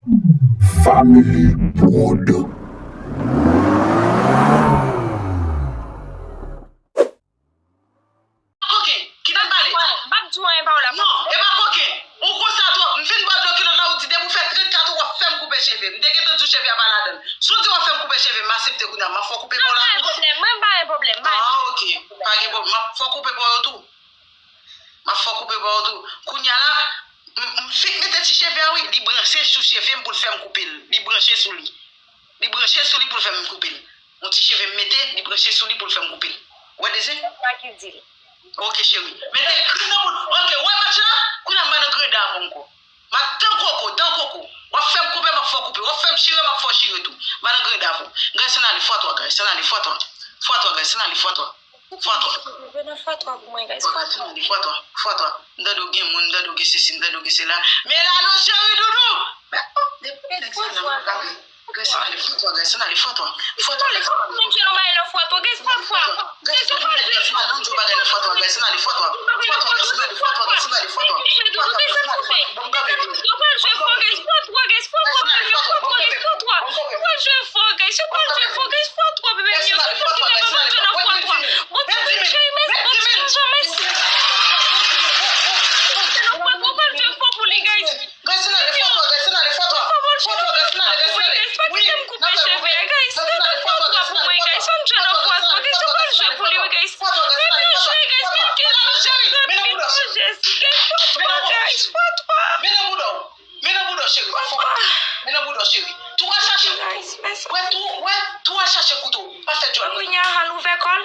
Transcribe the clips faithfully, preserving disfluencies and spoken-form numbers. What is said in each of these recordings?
Family Prod. Koken, kite m pale. M p ap di w anyen, Paola. Non, e pa koken. Ou konsa twòp. M fin ba w dlo kilòt la, ou di depi w fè trannkat ou w ap fè m koupe cheve m. M te gentan di w cheve a pa ladan l. Si w di w ap fè m koupe cheve m, m aksepte kounye a. M ap fè w koupe pa w la tou. Mwen pa gen pwoblèm, mwen pa gen pwoblèm. Ah, ok. Pa gen pwoblèm. M ap fè w koupe pa w yo tou. M ap fè w koupe pa w yo tou. Kounye a la, m, m fenk mete ti cheve a wi. Li branche sou cheve m pou l fè m koupe l. Li branche sou li. Li branche sou li pou l fè m koupe l. Yon ti cheve m mete, li branche sou li pou l fè m koupe l. Ou wè dezen? Sa ki di l. Ok, cheri. Mete grenn nan bout. Ok, ou wè match la? Kounye a m pa nan grenn avè w ankò. M ap dan koko, dan koko. W ap fè m koupe, m ap fè w koupe. W ap fè m chire, m ap fè w chire tou. M pa nan grenn avè w. Guys, ann ale, fwa twa, guys, ann ale, fwa twa. Fwa twa, guys, ann ale, fwa twa. Fwa twa. Vin nan fwa twa pou mwen, guys. Fwa twa. Fwa twa. Fwa twa. M tande w gen moun, m tande w gen sesi, m tande w gen sela. Melano cheri doudou. Men, oh, depi nèg sa nan m kape. Guys, ann ale, fwa twa, guys, ann ale, fwa twa. Fwa twa, guys, ann ale. Fwa twa. Guys, fwa twa. Guys, fwa twa. Fwa twa, guys, ann ale, fwa twa. Fwa twa, guys, ann ale, fwa twa. Fwa twa, guys, ann ale, fwa twa, guys, ann ale, fwa twa. Fwa twa, guys, ann ale, fwa twa. Bon, kanpe, bon. Yo pral jwe fò, guys, fwa twa, guys, fwa twa, fwa twa, fwa twa. Yo pral jwe fò, guys, yo pral jwe fò, guys, fwa twa, bebe m yo. Yo pral jwe nan fwa twa. Bon, ti moun, cheri, mèsi, bon, ti moun, mèsi. Yo pral jwe fò pou li, guys. Guys, ann ale, fwa twa, guys, ann ale, fwa twa. Fwa twa, guys, ann ale, guys, ann ale. Guys, pa kite m koupe cheve a, guys. Fè fwa twa pou mwen, guys. Fè m jwe nan fwa twa, guys. Yo pral jwe pou li, wi, guys. Fwa twa, guys, ann ale, fwa twa. Fwa twa, guys, ann ale, fwa twa. Fwa twa, guys, ann ale, fwa twa. Men nan bouda w. Men nan bouda w, cheri. Fò w pa. Men nan bouda w, cheri. Tou al chache kouto. Wè, tou, wè, tou al chache kouto. Pa fè djòl. Kounye a, al ouvè kò l.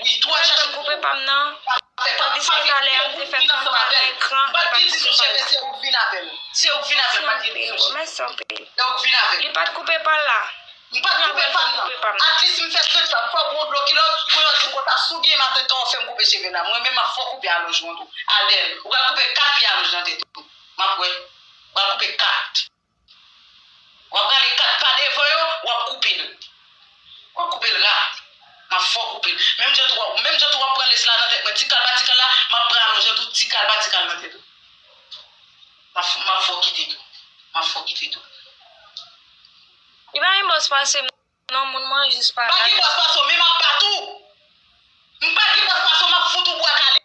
Wi, tou al chache kouto. Koupe pa m nan. Pa fè, pa, pa gen, gen moun ki vin ansanm avè l. M pa t gen dizon cheve, se ou k vin avè l. Se ou k vin avè l, pa t gen dizon cheve. Mèsi anpil. Se ou k vin avè l. Li pa t koupe pa l la. M pa t koupe pa m nan. At least m fè trannkat, m fè w gon dlo kilòt, pou yo di konsa, si w gen maten tan, w fè m koupe cheve m la. Mwen menm, m ap fè w koupe alonj ou an tou. Adèl, ou pral koupe kat pye alonj nan tèt ou. M ap wè. Ou pral koupe kat. W ap rale kat pa devan yo, w ap koupe l. W ap koupe l rap. M ap fè w koupe l. Menm jan tou, w ap, menm jan tou w ap pran lès la nan tèt mwen, ti kal pa ti kal la, m ap pran alonj an tou, ti kal pa ti kal nan tèt ou. M ap, m ap fè w kite tou. M ap fè w kite tou. Li pa gen bòs pase m non, moun mwen jis pa la. Pa gen bòs pase w, men m ap bat ou. M pa gen bòs pase w, m ap fout ou bwa kale.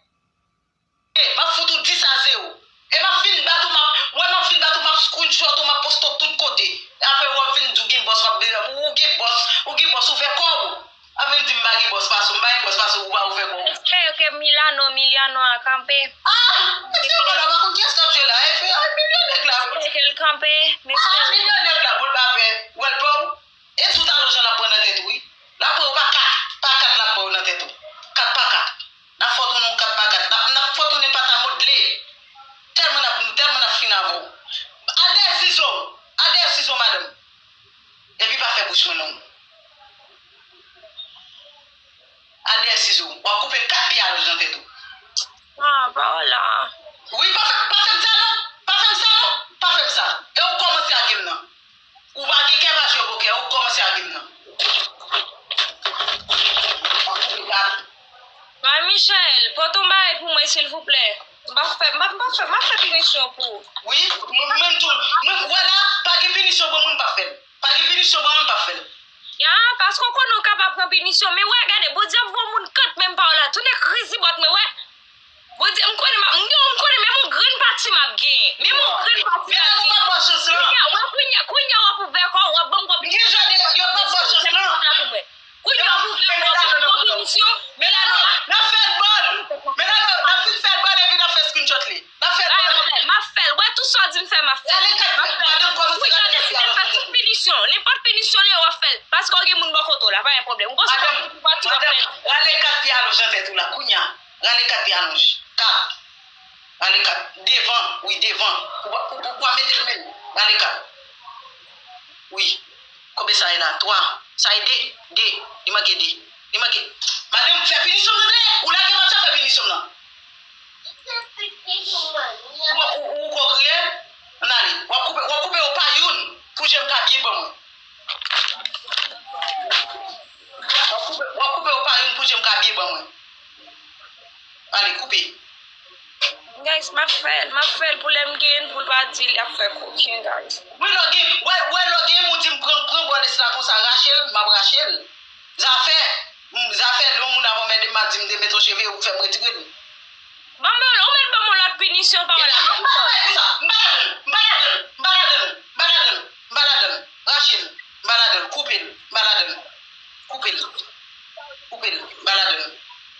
M ap fout ou dis a zewo. E m ap fin bat ou, m ap, wè m ap fin bat ou, m ap screenshot ou, m ap poste w tout kote. E apre w ap vin di w gen bòs, w ap bezwen, ou gen bòs, ou gen bòs, ouvè kò w. W ap vin di m pa gen bòs pase w, m pa gen bòs pase w, ou pa ouvè kò w. Espere ke Milano, Miliano a kanpe. Ah! Mesye, mwen la pa konn kiyès k ap jwe la. E fè, ay, milyon nèg la. Espere ke l kanpe. Ah, milyon nèg la, bon, l pa pè. Wè l pa w. E tout alonj an l ap pran nan tèt ou, wi. L ap pran yo pa kat, pa kat l ap pran yo nan tèt ou. Kat pa kat. N ap fè w tounen yon kat pa kat. N ap, n ap fè w tounen pata modle. Tèlman n ap, tèlman n ap fin avè w. Al dèyè sizo. Al dèyè sizo, madanm. Epi pa fè bouch mwen long. Al dèyè sizo. W ap koupe kat pye alonj nan tèt ou. Ah, Paola. Wi, pa fè, pa fè m sa non. Pa fè m sa non. Pa fè m sa. E ou kòmanse ak m nan. Ou pa gen kè pa jwe pokè, ou kòmanse ak m nan. May Michel, pote yon bagay pou mwen, silvouplè. M pa fè, m pa, m pa fè, m pa fè pinisyon pou ou. Wi, mwen menm tou, mwen wè la, pa gen pinisyon pou mwen, m pa fè l. Pa gen pinisyon pou mwen, m pa fè l. Ya, paske w konnen w kapab pran pinisyon, men wè, gade, Bondye ap voye yon moun kant menm pa w la, tounen krizibòt mwen, wè. Bondye, m konnen m ap, m gen, m konnen menm yon grenn pati m ap genyen. Menm yon grenn pati m ap genyen. Milano pa ba w chans lan. Kounye a, wè, kounye a, kounye a w ap ouvè kò w, w ap ban m gwo pinisyon. Gen jan de, yo pa ba w chans lan. Kounye a w ap ouvè kò w, w ap ban m gwo pinisyon. Milano, n ap fè l bòl. Milano, n ap fin fè l bòl epi n ap fè screenshot li. N ap fè l bòl. M ap fè l. Wè, tout sa w di m fè, m ap fè l. Rale kat, madanm, kòmanse rale kat pye alonj nan tèt ou. Nenpòt pinisyon, nenpòt pinisyon li ye w ap fè l. Paske w gen moun bò kote w la, pa gen pwoblèm. Ou konsa, madanm, ou pa tou ap fè l. Rale kat pye alonj nan tèt ou la, kounye a. Rale kat pye alonj. Kat. Rale kat. Devan. Wi, devan. Ou pa, ou, ou pa mete l menm. Rale kat. Wi. Konbyen sa ye la? Twa. Sa ye de. De. Li manke de. Li manke. Madanm, fè pinisyon m nan, tande! Ou lage match la, fè pinisyon m nan. Ou, ou, ou ko kriye? Ann ale. W ap koupe, w ap koupe yo pa youn pou je m ka byen ban mwen. W ap koupe, w ap koupe yo pa youn pou je m ka byen ban mwen. Ale, koupe. Guys, m ap fè l, m ap fè l pou lè m gen l, pou l pa di l ap fè koken, guys. Wi, lè w gen, wè, wè, lè w gen moun di m pran, pran bòlès la konsa, rache l, m ap rache l. Zafè, m, zafè lè yon moun ap anmède m, m ap di m te met yon cheve, ou fè m retire l. Ban m, ou mèt ban m yon lòt pinisyon, pa wè la. M pa ladann, m pa ladann, m pa ladann, m pa ladann, m pa ladann, m pa ladann. Rache l, m pa ladann, koupe l, m pa ladann. Koupe l. Koupe l, m pa ladann.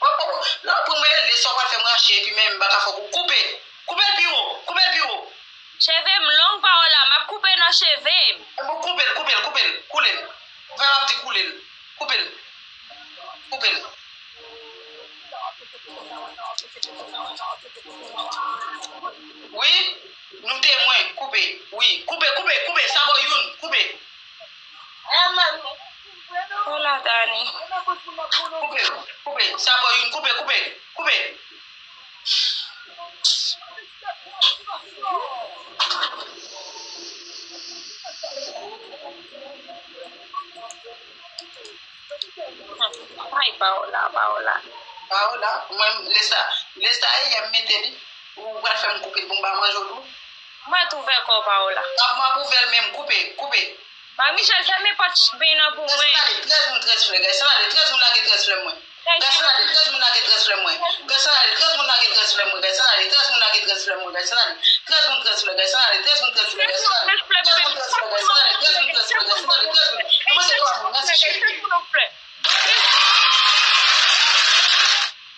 Lè w pran mwen rele, sa w pral fè m rache, epi men m pa ka fè w koupe. Koupe l pi wo, koupe l pi wo. Cheve m long, pa wè la, m ap koupe nan cheve m. Bon, koupe l, koupe l, koupe l, koule l. Fè m ap di koule l. Koupe l. Koupe l. Wi, nou temwen. Koupe. Wi, koupe, koupe, koupe. Sa bò youn. Koupe. Hola, Dani. Koupe, koupe. Sa bò youn. Koupe, koupe, koupe. Ay, Paola, Paola. Paola, mwen, lè sa, lè sa, yè m mete li. Ou pral fè m koupe l pou m pa manje w tou? Mwen tou ouvè kò w, Paola. M ap, m ap ouvè l menm, koupe, koupe. Marie Michel, fèmen pòt beny nan pou mwen. Gayson ale, trèz moun, trèz flè, Gayson ale, trèz moun lage trèz flè mwen. Gayson ale, trèz moun lage trèz flè mwen. Gayson ale, trèz moun lage trèz flè mwen. Gayson ale, trèz moun lage trèz flè mwen. Gayson ale, trèz moun trèz flè, Gayson ale, trèz moun trèz flè, Gayson ale, trèz moun trèz flè, Gayson ale, trèz moun trèz flè, Gayson ale, trèz moun. Nou manke twa moun, mèsi cheri.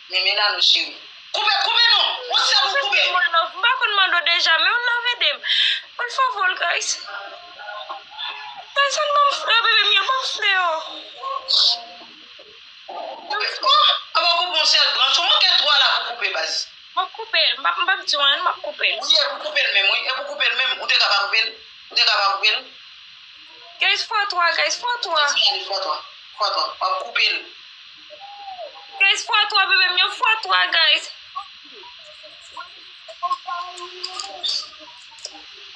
Men Melano cheri. Koupe, koupe non! Yon sèl ou koupe! M pa konn mande w deja, men yon love ede m. Por favor, guys. Guys, ann ban m flè, bebe m yo, ban m flè yo. Koupe. Oh! Aba koupe yon sèl branch. Ou manke twa la pou koupe, baz. M ap koupe l. M p ap, m p ap di w anyen, m ap koupe l. Wi, e pou koupe l menm, wi. E pou koupe l menm. Ou te ka pa koupe l. Ou te ka pa koupe l. Guys, fwa twa, guys, fwa twa. Gayson ale, fwa twa. Fwa twa. W ap koupe l. Guys, fwa twa, bebe m yo, fwa twa, guys.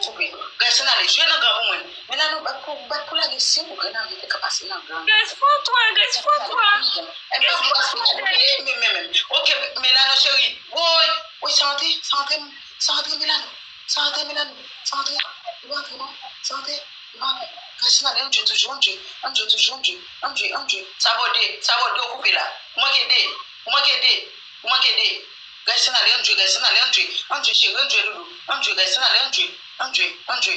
Koupe. Gayson ale, jwe nan gran pou mwen. Melano, bat pou, bat pou lage, silvouplè, nan vite ka pase nan gran. Guys, fwa twa, guys, fwa twa. E pa vle gaspiye. Men, men, men. Ok, Melano cheri. Woy, woy, sa antre, sa antre, sa antre, Melano. Sa antre, Melano. Sa antre. Li pa antre, non. Sa antre. Li pa antre. Gayson ale, ann jwe toujou, ann jwe. Ann jwe toujou, ann jwe. Ann jwe, ann jwe. Sa bò de, sa bò de, ou koupe la. Ou manke de, ou manke de, ou manke de. Gayson ale, ann jwe, Gayson ale, ann jwe. Ann jwe, cheri, ann jwe, doudou. Ann jwe, Gayson ale, ann jwe. Ann jwe, ann jwe.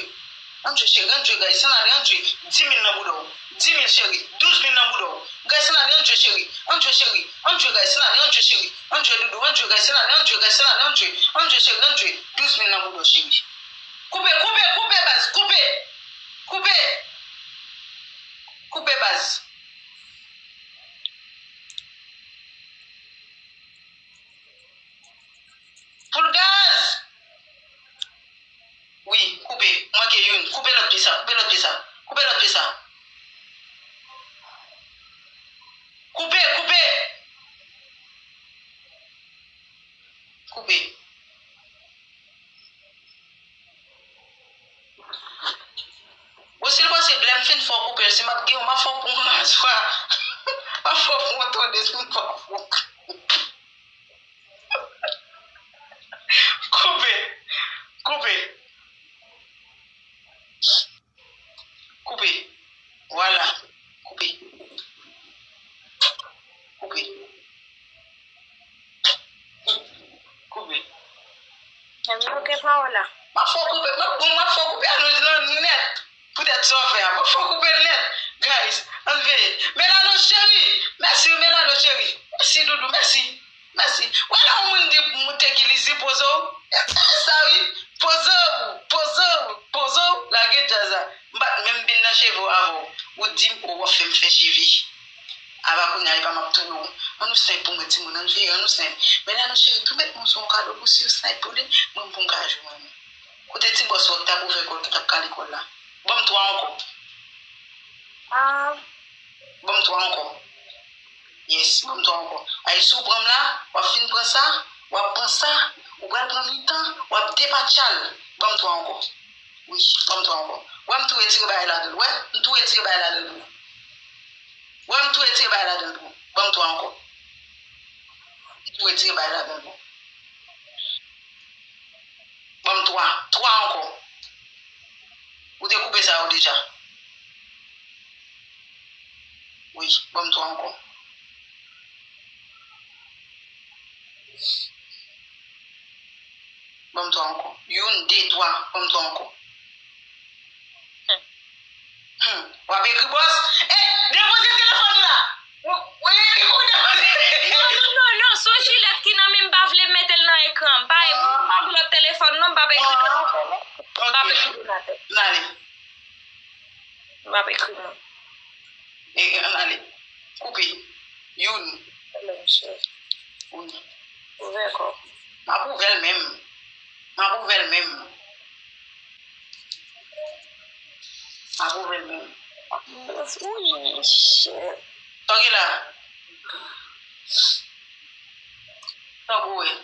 Ann jwe, cheri, ann jwe, Gayson ale, ann jwe. Dis mil nan bouda w. Dis mil, cheri. Douz mil nan bouda w. Gayson ale, ann jwe, cheri. Ann jwe, cheri. Ann jwe, Gayson ale, ann jwe, cheri. Ann jwe, doudou, ann jwe, Gayson ale, ann jwe, Gayson ale, ann jwe. Ann jwe, cheri, ann jwe. Douz mil nan bouda w, cheri. Koupe, koupe, koupe, baz, koupe. Koupe. Koupe, baz. Full gaz! Wi, koupe. Manke youn. Koupe lòt pye sa. Koupe lòt pye sa. Koupe lòt pye sa. Koupe, koupe! Koupe. Bon, si l posib, lè m fin fè w koupe l, si m ap gen w, m ap fè w pou yon razwa. M ap fè w pou yon tonde, si m pa fè w. Koupe. Koupe. Koupe. Vwala. Koupe. Koupe. Koupe. Ebyen, ok, Paola. M ap fè w koupe, m ap, bon, m ap fè w koupe a nou, nou nèt. Poutèt sa w fè a, m ap fè w koupe l nèt. Guys, ann veye. Melano cheri, mèsi wi, Melano cheri. Mèsi, doudou, mèsi. Mèsi. Wè lè yon moun di moute ki li di poze w. E sa wi. Poze w, poze w, poze w. Lage djaz la. M pa t menm bin nan cheve w avè w. Ou di m, o, w ap fè m fè cheve. Ava kounye a, epa m ap touye w. Ann nou senp pou mwen, timoun, ann veye, ann nou senp. Melano cheri, tou met mwen sou yon kado pou si yo snipe pou li, mwen m pou m ka jwe mwen menm. Kote ti bòs ou a ki t ap ouvè kò l, ki t ap kale kò l la? Ban m twa ankò. Ah. Ban m twa ankò. Yes, ban m twa ankò. Ay, si w pran m la, w ap fin pran sa, w ap pran sa, ou pral pran mitan, w ap depatcha l. Ban m twa ankò. Wi, ban m twa ankò. Wè m tou retire bagay ladan l. Wè, m tou retire bagay ladan l pou ou. Wè, m tou retire bagay ladan l pou ou. Ban m twa ankò. M tou retire bagay ladan l pou ou. Ban m twa. Twa ankò. Ou te koupe sa yo deja. Wi, ban m twa ankò. Ban m twa ankò. Youn, de, twa. Ban m twa ankò. Hmm. W ap ekri bòs? Ey, depoze telefòn la! Wi, wi, ou depoze. Non, non, non, non, se yon jilèt ki nan men m, m pa vle mete l nan ekran. M pa, m pa gen lòt telefòn, non, m p ap ekri Donatè. M p ap ekri Donatè. N ale. M p ap ekri, non. E, ann ale. Koupe. Youn. Alò, mesye. Wi. Ouvè kò. M ap ouvè l menm. M ap ouvè l menm. M ap ouvè l menm. Wi, shit. Sa w gen la? Sa w gen?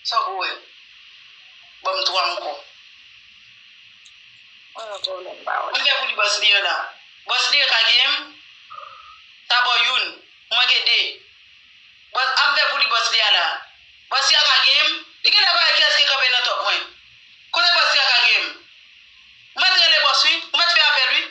Sa w gen? Ban m twa ankò. Mwen gen pwoblèm ba ou. Mwen gen pou li bòs li an la. Bòs li an ka genyen m? Sa bò youn. Ou manke de. Bòs, a m fè pou li bòs li a la. Bòs li a ka genyen m? Li genlè pa wè kiyès ki kanpe nan tòp mwen. Kote bòs li a ka genyen m? Ou mèt rele bòs wi. Ou mèt fè apèl wi.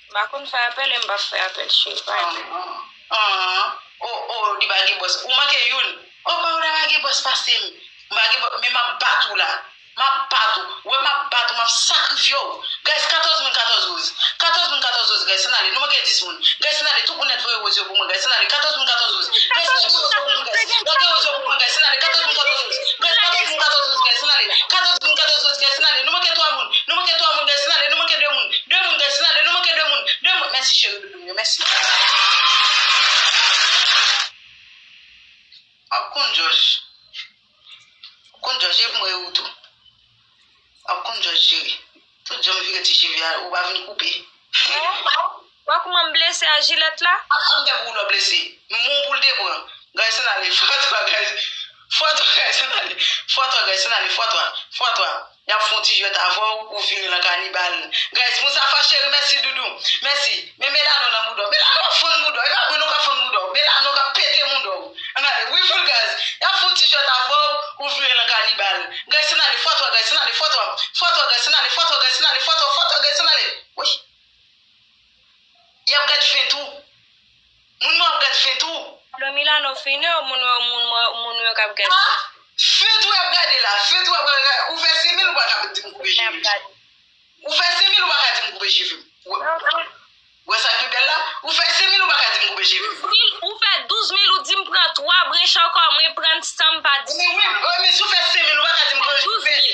M pa konn fè apèl e m p ap fè apèl, cheri, pa gen. Ah, ah, ah. Oh, oh, li pa gen bòs. Ou manke youn. Oh, Paola pa gen bòs pase m. M pa gen bòs, men m ap bat ou la. M ap bat ou. Ou wè m ap bat ou, m ap sakrifye w. Guys, katòz moun, katòz woz. Katòz moun, katòz woz, guys, ann ale. Nou manke dis moun. Guys, ann ale. Tout moun nèt voye woz yo pou mwen, guys, ann ale. Katòz moun, katòz woz. Guys, lage woz yo pou mwen, guys. Lage woz yo pou mwen, guys, ann ale. Katòz moun, katòz woz. Guys, katòz moun, katòz woz, guys, ann ale. Katòz moun, katòz woz, guys, ann ale. Nou manke twa moun. Nou manke twa moun, guys, ann ale. Nou manke de moun. De moun, guys, ann ale. Nou manke de moun. De moun. Mèsi, cheri doudou m yo. Mèsi. W ap konn jòj. W ap konn jòj, e pou mwen e ou tou. W ap konn jòj, cheri. Tout jan m vire ti cheve a, ou pa vin koupe. Wè kouman m blese a jilèt la? A, a m fè pou ou lò blese. M bon pou l te pran. Guys, ann ale. Fwa twa, guys. Fwa twa, guys, ann ale. Fwa twa, guys, ann ale. Fwa twa. Fwa twa. Y ap fè yon ti jwèt avè w, ou vire l an kanibal. Guys, moun sa fache wi, mèsi doudou. Mèsi. Men Melano nan bouda w. Melano ap fann bouda w. E pa mwen non k ap fann bouda w. Melano k ap pete bouda w. Ann ale. Wi, full gaz. Y ap fè yon ti jwèt avè w, ou vire l an kanibal. Guys, ann ale. Fwa twa, guys, ann ale. Fwa twa. Fwa twa, guys, ann ale. Fwa twa, guys, ann ale. Fwa twa, fwa twa, guys, ann ale. Wi. Y ap gad fent ou. Moun nan ap gad fent ou. Alò Milano fini, moun yo, moun, moun, moun yo k ap gad. Ah! Fent ou y ap gade la. Fent ou y ap gade. Ou fè senk mil, ou pa ka di m koupe cheve. Ou fè senk mil, ou pa ka di m koupe cheve m. Wè, wè sa ki bèl la? Ou fè senk mil, ou pa ka di m koupe cheve m. Douz mil, ou fè douz mil, ou di m pran twa branch ankò, mwen pran san m pa di. Men wi, men si w fè senk mil, ou pa ka di m pran douz mil.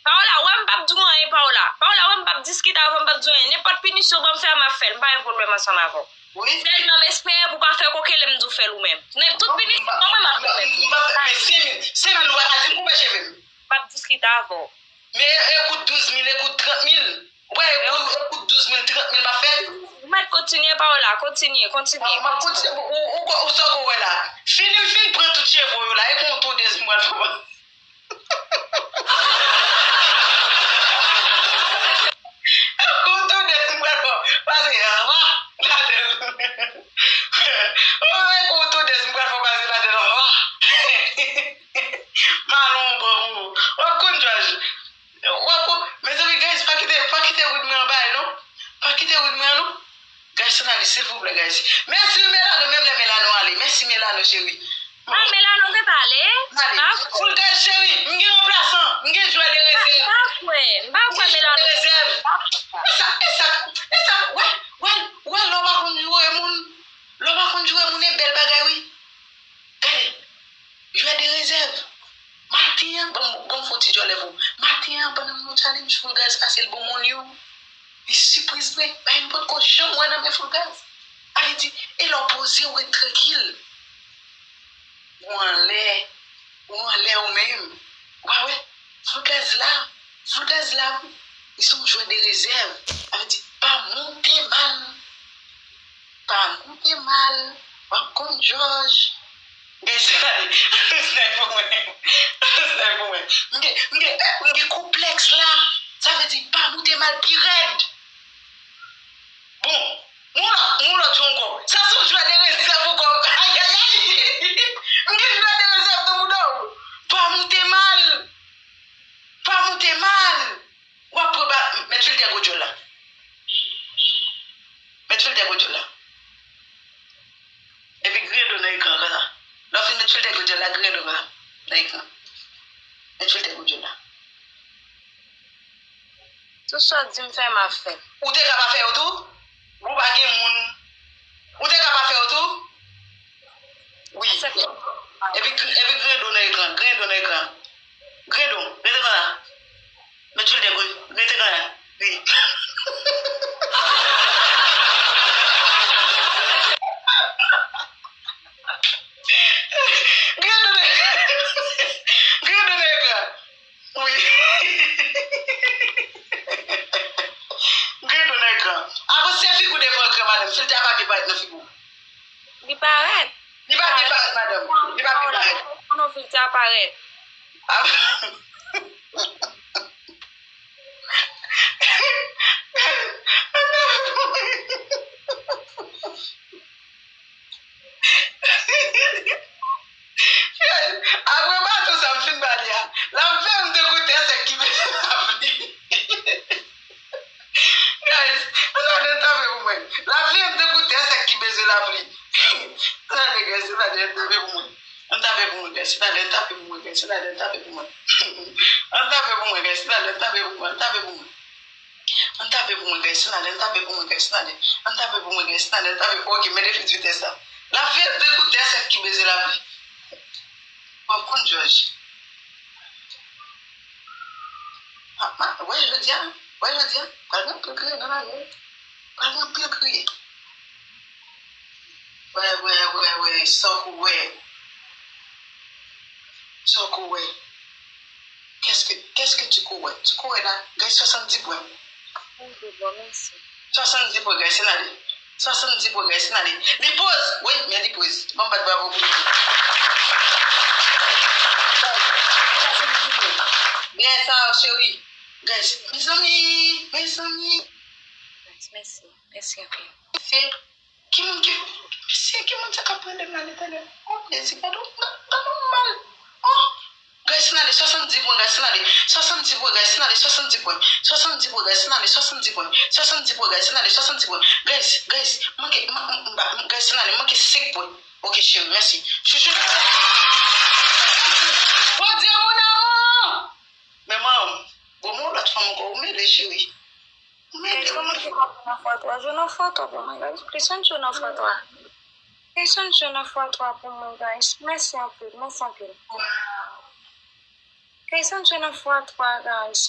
Paola, wè m p ap di w anyen, Paola. Paola, wè m p ap diskite avè w, m p ap di w anyen. Nenpòt pinisyon w ban m fè a, m ap fè l. M pa gen pwoblèm ansanm avè w. Wi. Sèlman m espere pou w pa fè koke lè m di w fè l ou menm. Nen, tout pinisyon ban mwen, m ap fè l. M pa fè, men senk mil, senk mil ou pa ka di m koupe cheve m. M p ap diskite avè w. Men e kout douz mil, e kout trant mil. Wè, e kout, e kout douz mil, trant mil m ap fè l. Ou mèt kontinye, Paola, kontinye, kontinye. M ap kontinye, ou, ou, ou, ou sa w wè la. Fini, fin pran tout cheve w yo la, e pou yon tondèz m pral fè. Kout tondèz m pral fè w pase ra ladan l. Ou wè kout tondèz m pral fè w pase ladan l ra. Malon bon pou ou. W ap konn jòj. W ap konn. Mezanmi, guys, pa kite, pa kite rid mwen anba non. Pa kite rid mwen non. Guys, ann ale, silvouplè, guys. Mèsi, Melano, menm lè Melano ale. Mèsi, Melano, cheri. Ah, Melano te pale? Ann ale. Full guys, cheri, m gen ranplasan. M gen jwè de rezèv. M pa kwè. M pa kwè Melano. M gen jwè de rezèv. E sa, e sa, e sa, wè, wè, wè, lè w pa konn joure moun. Lè w pa konn joure moun, e bèl bagay, wi. Gade. Jwè de rezèv. Maten an, ban m, ban m fè yon ti djòlè pou ou. Maten an, pandan m nan challenge full guys pase l bon moun yo. Li sipriz mwen. Bagay m potko janm wè nan men full guys. A vle di, e lè w poze, w ret trankil. Ou anlè, ou anlè ou menm. Ou pa wè? Full guys la, full guys la, wi. Li se yon jwè de rezèv. A vle di, pa moute mal. Pa moute mal. W ap konn jòj. Gen sa, snap pou mwen. Snap pou mwen. M gen, m gen, m gen konplèks la. Sa vle di, pa moute mal pi rèd. Bon, moun lòt, moun lòt jou ankò. Sa se yon jwè de rezèv ankò. Ayayay. M gen jwè de rezèv nan bouda w. Pa moute mal. Ou te mal. W ap pran ba, met filtè gwo dyòl la. Met filtè gwo dyòl la. Epi griyen do nan ekran an konsa. Lè w fin met filtè gwo dyòl la, griyen do konsa. Nan ekran. Met filtè gwo dyòl la. Tout sa w di m fè, m ap fè. Ou te ka pa fè yo tou? Ou pa gen moun. Ou te ka pa fè yo tou? Wi. Epi, epi griyen do nan ekran. Griyen do nan ekran. Griyen do. Rete konsa. Met filtè gwo. Rete konsa. Wi. Griyen do nan, griyen do nan ekran. Wi. Griyen do nan ekran. Avan se figi w devan ekran, madanm. Filtè a pa byen parèt nan figi w. Li parèt. Li pa byen parèt, madanm. Li pa byen parèt. Non, non, filtè a parèt. Apre baton sa m fin ba li a, l ap veye m tankou tè sèk ki beze lapli. Guys, ann ale tape pou mwen. L ap veye m tankou tè sèk ki beze lapli. Ann ale, guys, ann ale, ann tape pou mwen. Ann tape pou mwen, guys. Ann ale, ann tape pou mwen, guys. Ann ale, ann tape pou mwen. Ann tape pou mwen, guys. Ann ale, ann tape pou mwen. Ann tape pou mwen. Ann tape pou mwen, guys. Ann ale, ann tape pou mwen, guys. Ann ale. Ann tape pou mwen, guys. Ann ale, ann tape. Ok, men defit vitès la. L ap veye m tankou tè sèk ki beze lapli. W ap konn jòj. Ah, ma, wè jodi a, wè jodi a, pral gen anpil kriye nan lari. Pral gen anpil kriye. Wè, wè, wè, wè, sa w wè. Sa w wè. Qu'est-ce que, qu'est-ce que tu courais? Tu courais là, gay, swasanndis pwen. Bon, mèsi. Swasanndis pwen, gay, se nan li. Swasanndis pwen, gay, se nan li. Li poze. Wi, men li poze. Ban m bat bravo pou li. Swasanndis pwen. Byen sa, cheri. Guys, mezanmi, mezanmi. Guys, mèsi. Mèsi anpil. Se ki moun ki, mesye, ki moun sa k ap rele m la, Letènèl? Oh, Jezi, gade w, gade w mal. Oh, guys, ann ale, swasanndis pwen, guys, ann ale. Swasanndis pwen, guys, ann ale, swasanndis pwen. Swasanndis pwen, guys, ann ale, swasanndis pwen. Swasanndis pwen, guys, ann ale, swasanndis pwen. Guys, guys, manke, m, m, m, guys, ann ale, manke senk pwen. Ok, cheri, mèsi. Chouchou. Bondye, mon amour! Men manman, bon, men yon lòt fanm ankò, ou mele, cheri. Ou mele, ou mele. Kèlkeswa nan fwa twa, jwe nan fwa twa pou mwen, guys. Kèlkeswa nan fwa twa. Kèlkeswa nan fwa twa pou mwen, guys. Mèsi anpil, mèsi anpil. Wow. Kèlkeswa nan fwa twa, guys.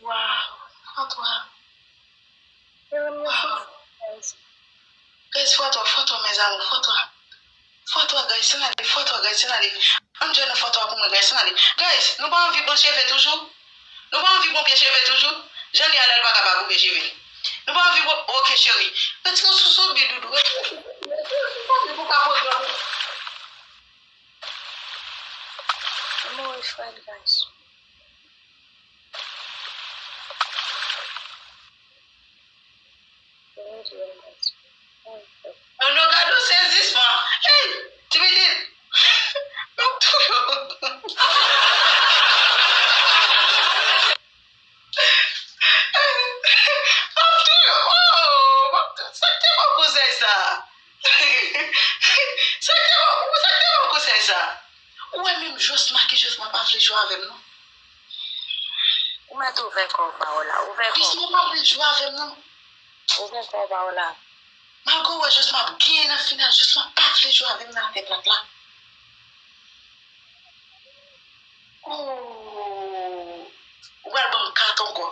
Wow. Fwa twa. Guys, fwa twa, fwa twa, mes amours, fwa twa. Fwa twa, guys, ann ale, fwa twa, guys, ann ale. Ann jwe nan fwa twa pou mwen, guys, ann ale. Guys, nou pa anvi bon cheve toujou? Nou pa anvi bon pye cheve toujou? Jan li a la, li pa ka pa koupe cheve l. Nou pa anvi bon, ok, cheri. Retire w sou soubi, doudou. Retire w sou soubi pou ka poze w. Anmwe, fred, guys. Nono, gade yon sezisman. Hey, ti pitit. M ap touye w. M ap touye w. Oh, m ap touye w. Sa k te bon konsèy sa? Sa k te bon, sa k te bon konsèy sa? Ou wè menm Josma ki Josma pa vle jwe avè m non. Ou mèt ouvè kò pa w la, ouvè kò. Josma pa vle jwe avè m non. Ouvè kò pa w la. Malgre w wè Josma ap genyen nan final, Josma pa vle jwe avè m nan afè plat la. Oh, ou pral ban m kat ankò.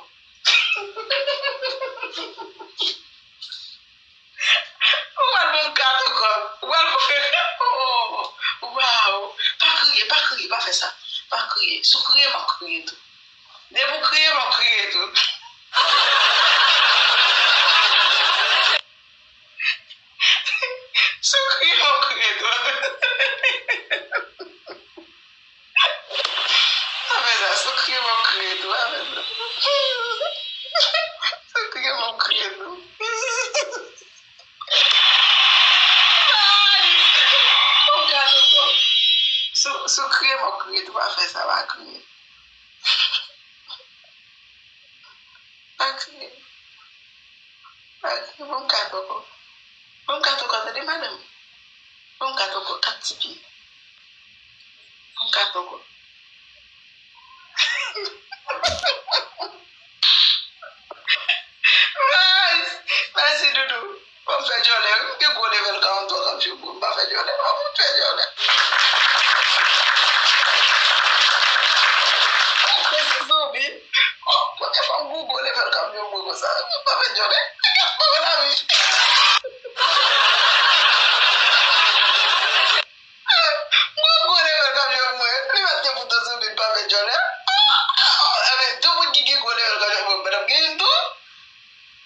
Ou pral ban m kat ankò. Ou pral ban m, oh, waw. Pa kriye, pa kriye, pa fè sa. Pa kriye. Si w kriye, m ap kriye tou. Depi w kriye, m ap kriye tou. Si w kriye, m ap kriye tou. Apre sa, si w kriye, m ap kriye tou. Apre sa. Si w kriye, m ap kriye tou. Ay! Ou gate kò m. Si w, si w kriye, m ap kriye tou. Pa fè sa, pa kriye. Ban m kat ankò. Ban m kat ankò, tande, madanm. Ban m kat ankò, kat ti pye. Ban m kat ankò. Nice! Mèsi, doudou. Ban m fè djòlè, wi. M gen gwo level karant twa k ap jwe pou m pa fè djòlè. Ban m fè djòlè. Mèsi, Zoubi. Oh, premye fwa m gwo gwo level k ap jwe pou mwen konsa. M pa fè djòlè. Gade move lavi. Mwen gwo level k ap jwe pou mwen. Li pa t gen pou tou Zoubi pa fè djòlè. Ah, ah, ah, enben, tout moun ki gen gwo level k ap jwe pou mwen, mwen ap genyen tou.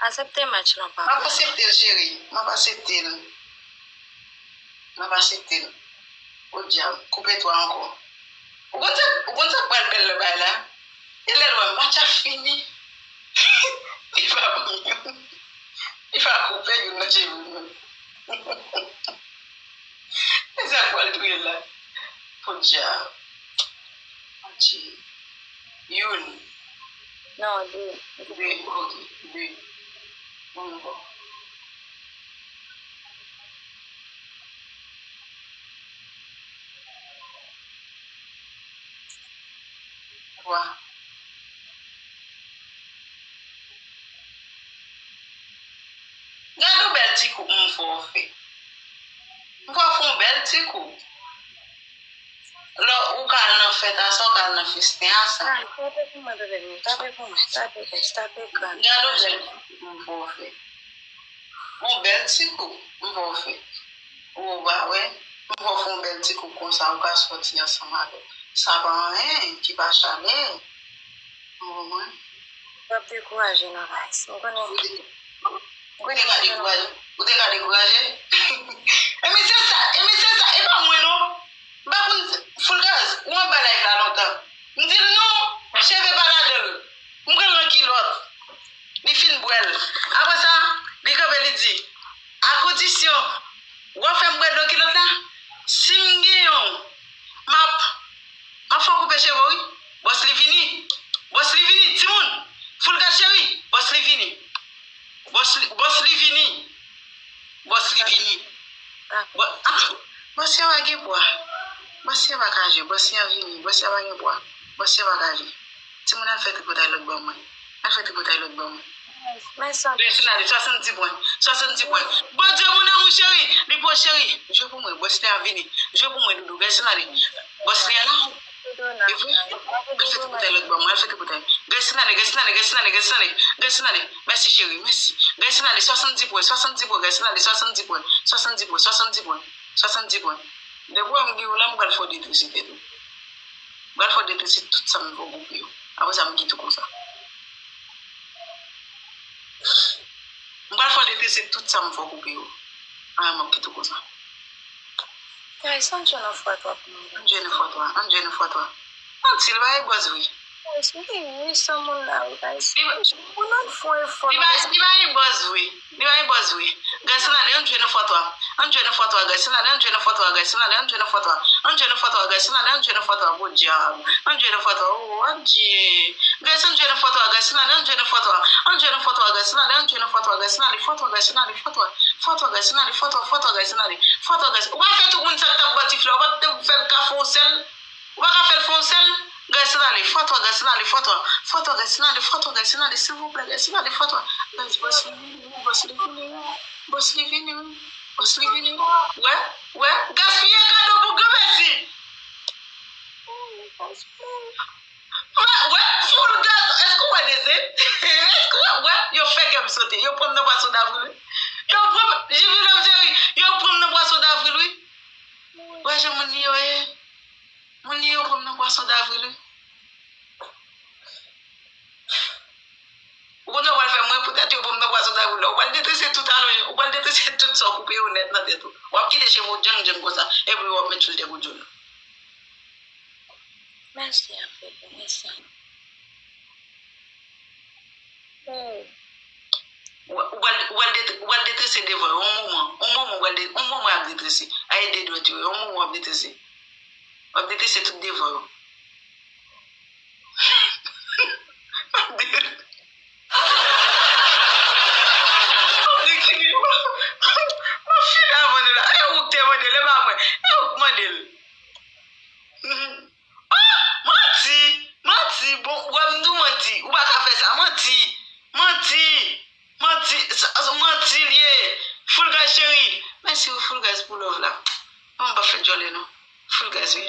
Aksepte match lan, papa. M ap aksepte l, cheri. M ap aksepte l. M ap aksepte l. O dyab, koupe twa ankò. Ou konn sa, ou konn sa k pral bèl nan bagay la? E lè l wè match ap fini, li pa ban m youn. Li pa koupe youn nan cheve m. E sa k pral touye l la. Podyab. Match. Youn. Non, de. De, ok, de. Bon, bon. Twa. Gade yon bèl ti koup m fè w fè. M fè w fè yon bèl ti koup. Lè ou ka al nan fèt a sa, ou ka al nan festen a sa. Ay, tape pou mwen, bebe m, tape pou mwen, tape S, tape gran. Gade yon bèl ti koup m fè w fè. Yon bèl ti koup m fè w fè. Ou pa wè? M fè w fè yon bèl ti koup konsa, ou ka sòti ansanm avè l. Sa pa anyen, ki pa chalè. Ou konprann? W ap dekouraje nan vice. Ou konnen. Ou te ka dekouraje. Ou te ka dekouraje. E mesye sa, e mesye sa, e pa mwen non. M pa konn Full Gaz, ou anba live la lontan. M di l non, cheve pa ladan l. M pran l nan kilòt. Li fin bwè l. Apre sa, li kanpe, li di, a kondisyon w ap fè m bwè dlo kilòt la, si m genyen w, m ap, m ap fè w koupe cheve w, wi. Bòs li vini. Bòs li vini, timoun. Full Gaz cheri, bòs li vini. Bòs li, bòs li vini. Bòs li vini. Bò-, ah, bòs yo pa gen bwa. Bòs yo pa ka jwe. Bòs yo vini. Bòs yo pa gen bwa. Bòs yo pa ka jwe. Timoun, al fè tripotay lòt bò mwen. Al fè tripotay lòt bò mwen. Mèsi anpil. Gresina, li swasanndis pwen. Swasanndis pwen. Bondye, mon amour chéri. Li bon, cheri. Jwe pou mwen. Bòs la vini. Jwe pou mwen, doudou. Gresina, li. Bòs li la. Epi, al fè tripotay lòt bò mwen. Al fè tripotay. Gresina, li. Gresina, li. Gresina, li. Gresina, li. Mèsi, cheri. Mèsi. Gresina, li. Swasanndis pwen. Swasanndis pwen. Gresina, li. Swasanndis pwen. Swasanndis pwen. Swasanndis pwen. Swasanndis pwen. Depi w wè m gen w la, m pral fè w detwi sou tèt ou. M pral fè w detwi sou tout sa m fè w koupe yo. Apre sa, m kite w konsa. M pral fè w detwi sou tout sa m fè w koupe yo. Apre, m ap kite w konsa. Guys, ann jwenn yon fwa twa pou mwen. Ann jwenn yon fwa twa. Ann jwenn yon fwa twa. Manti, li pa gen bòz vre. Guys, m gen uit san moun la, wi, guys. Li pa, moun nan fè yon efò. Li pa, li pa gen bòz vre. Li pa gen bòz vre. Guys, ann ale, ann jwenn yon fwa twa. Ann jwenn yon fwa twa, guys, ann ale, ann jwenn yon fwa twa, guys, ann ale, ann jwenn yon fwa twa. Ann jwenn yon fwa twa, guys, ann ale, ann jwenn yon fwa twa, podyab. Ann jwenn yon fwa twa, oh, adje. Guys, ann jwenn yon fwa twa, guys, ann ale, ann jwenn yon fwa twa. Ann jwenn yon fwa twa, guys, ann ale, ann jwenn yon fwa twa, guys, ann ale, fwa twa, guys, ann ale, fwa twa. Fwa twa, guys, ann ale, fwa twa, fwa twa, guys, ann ale. Fwa twa, guys. Ou pa fè tout moun sa k t ap bati flè, ou pa t fè l ka fè yon sèl. Ou pa ka fè l fè yon sèl. Guys, ann ale, fwa twa, guys, ann ale, fwa twa. Fwa twa, guys, ann ale, fwa twa, guys, ann ale, silvouplè, guys, ann ale, fwa twa. Guys, bòs li vini, bòs li vini, bòs li vini, bòs li vini. Wè, wè, gaspiye kado pou granmèsi. Wè, wè, Full Gaz, èske w wè dese? Èske w wè, wè, yo fè kè m sote. Yo pran m nan pwason davril, wi. Yo pran m, Jivilòm cheri, yo pran m nan pwason davril, wi. Wè jan moun li yo ye. Moun li yo pran m nan pwason davril, wi. Ou konnen w pral fè mwen poutèt yo pran m nan pwason davril la. Ou pral detrese tout alonje. Ou pral detrese tout sa w koupe yo nèt nan tèt ou. W ap kite cheve w djang djang konsa. Epi w ap met filtè pou djol. Mèsi anpil, mèsi. Hmm. Ou, ou pral, ou pral det-, ou pral detrese devan yo, yon moman. Yon moman w pral de-, yon moman w ap detrese. Ay de dwèt yo, yon moman w ap detrese. W ap detrese tout devan yo. W ap de-, Gaz pou love la. Mwen m pa fè djòlè non. Full Gaz wi.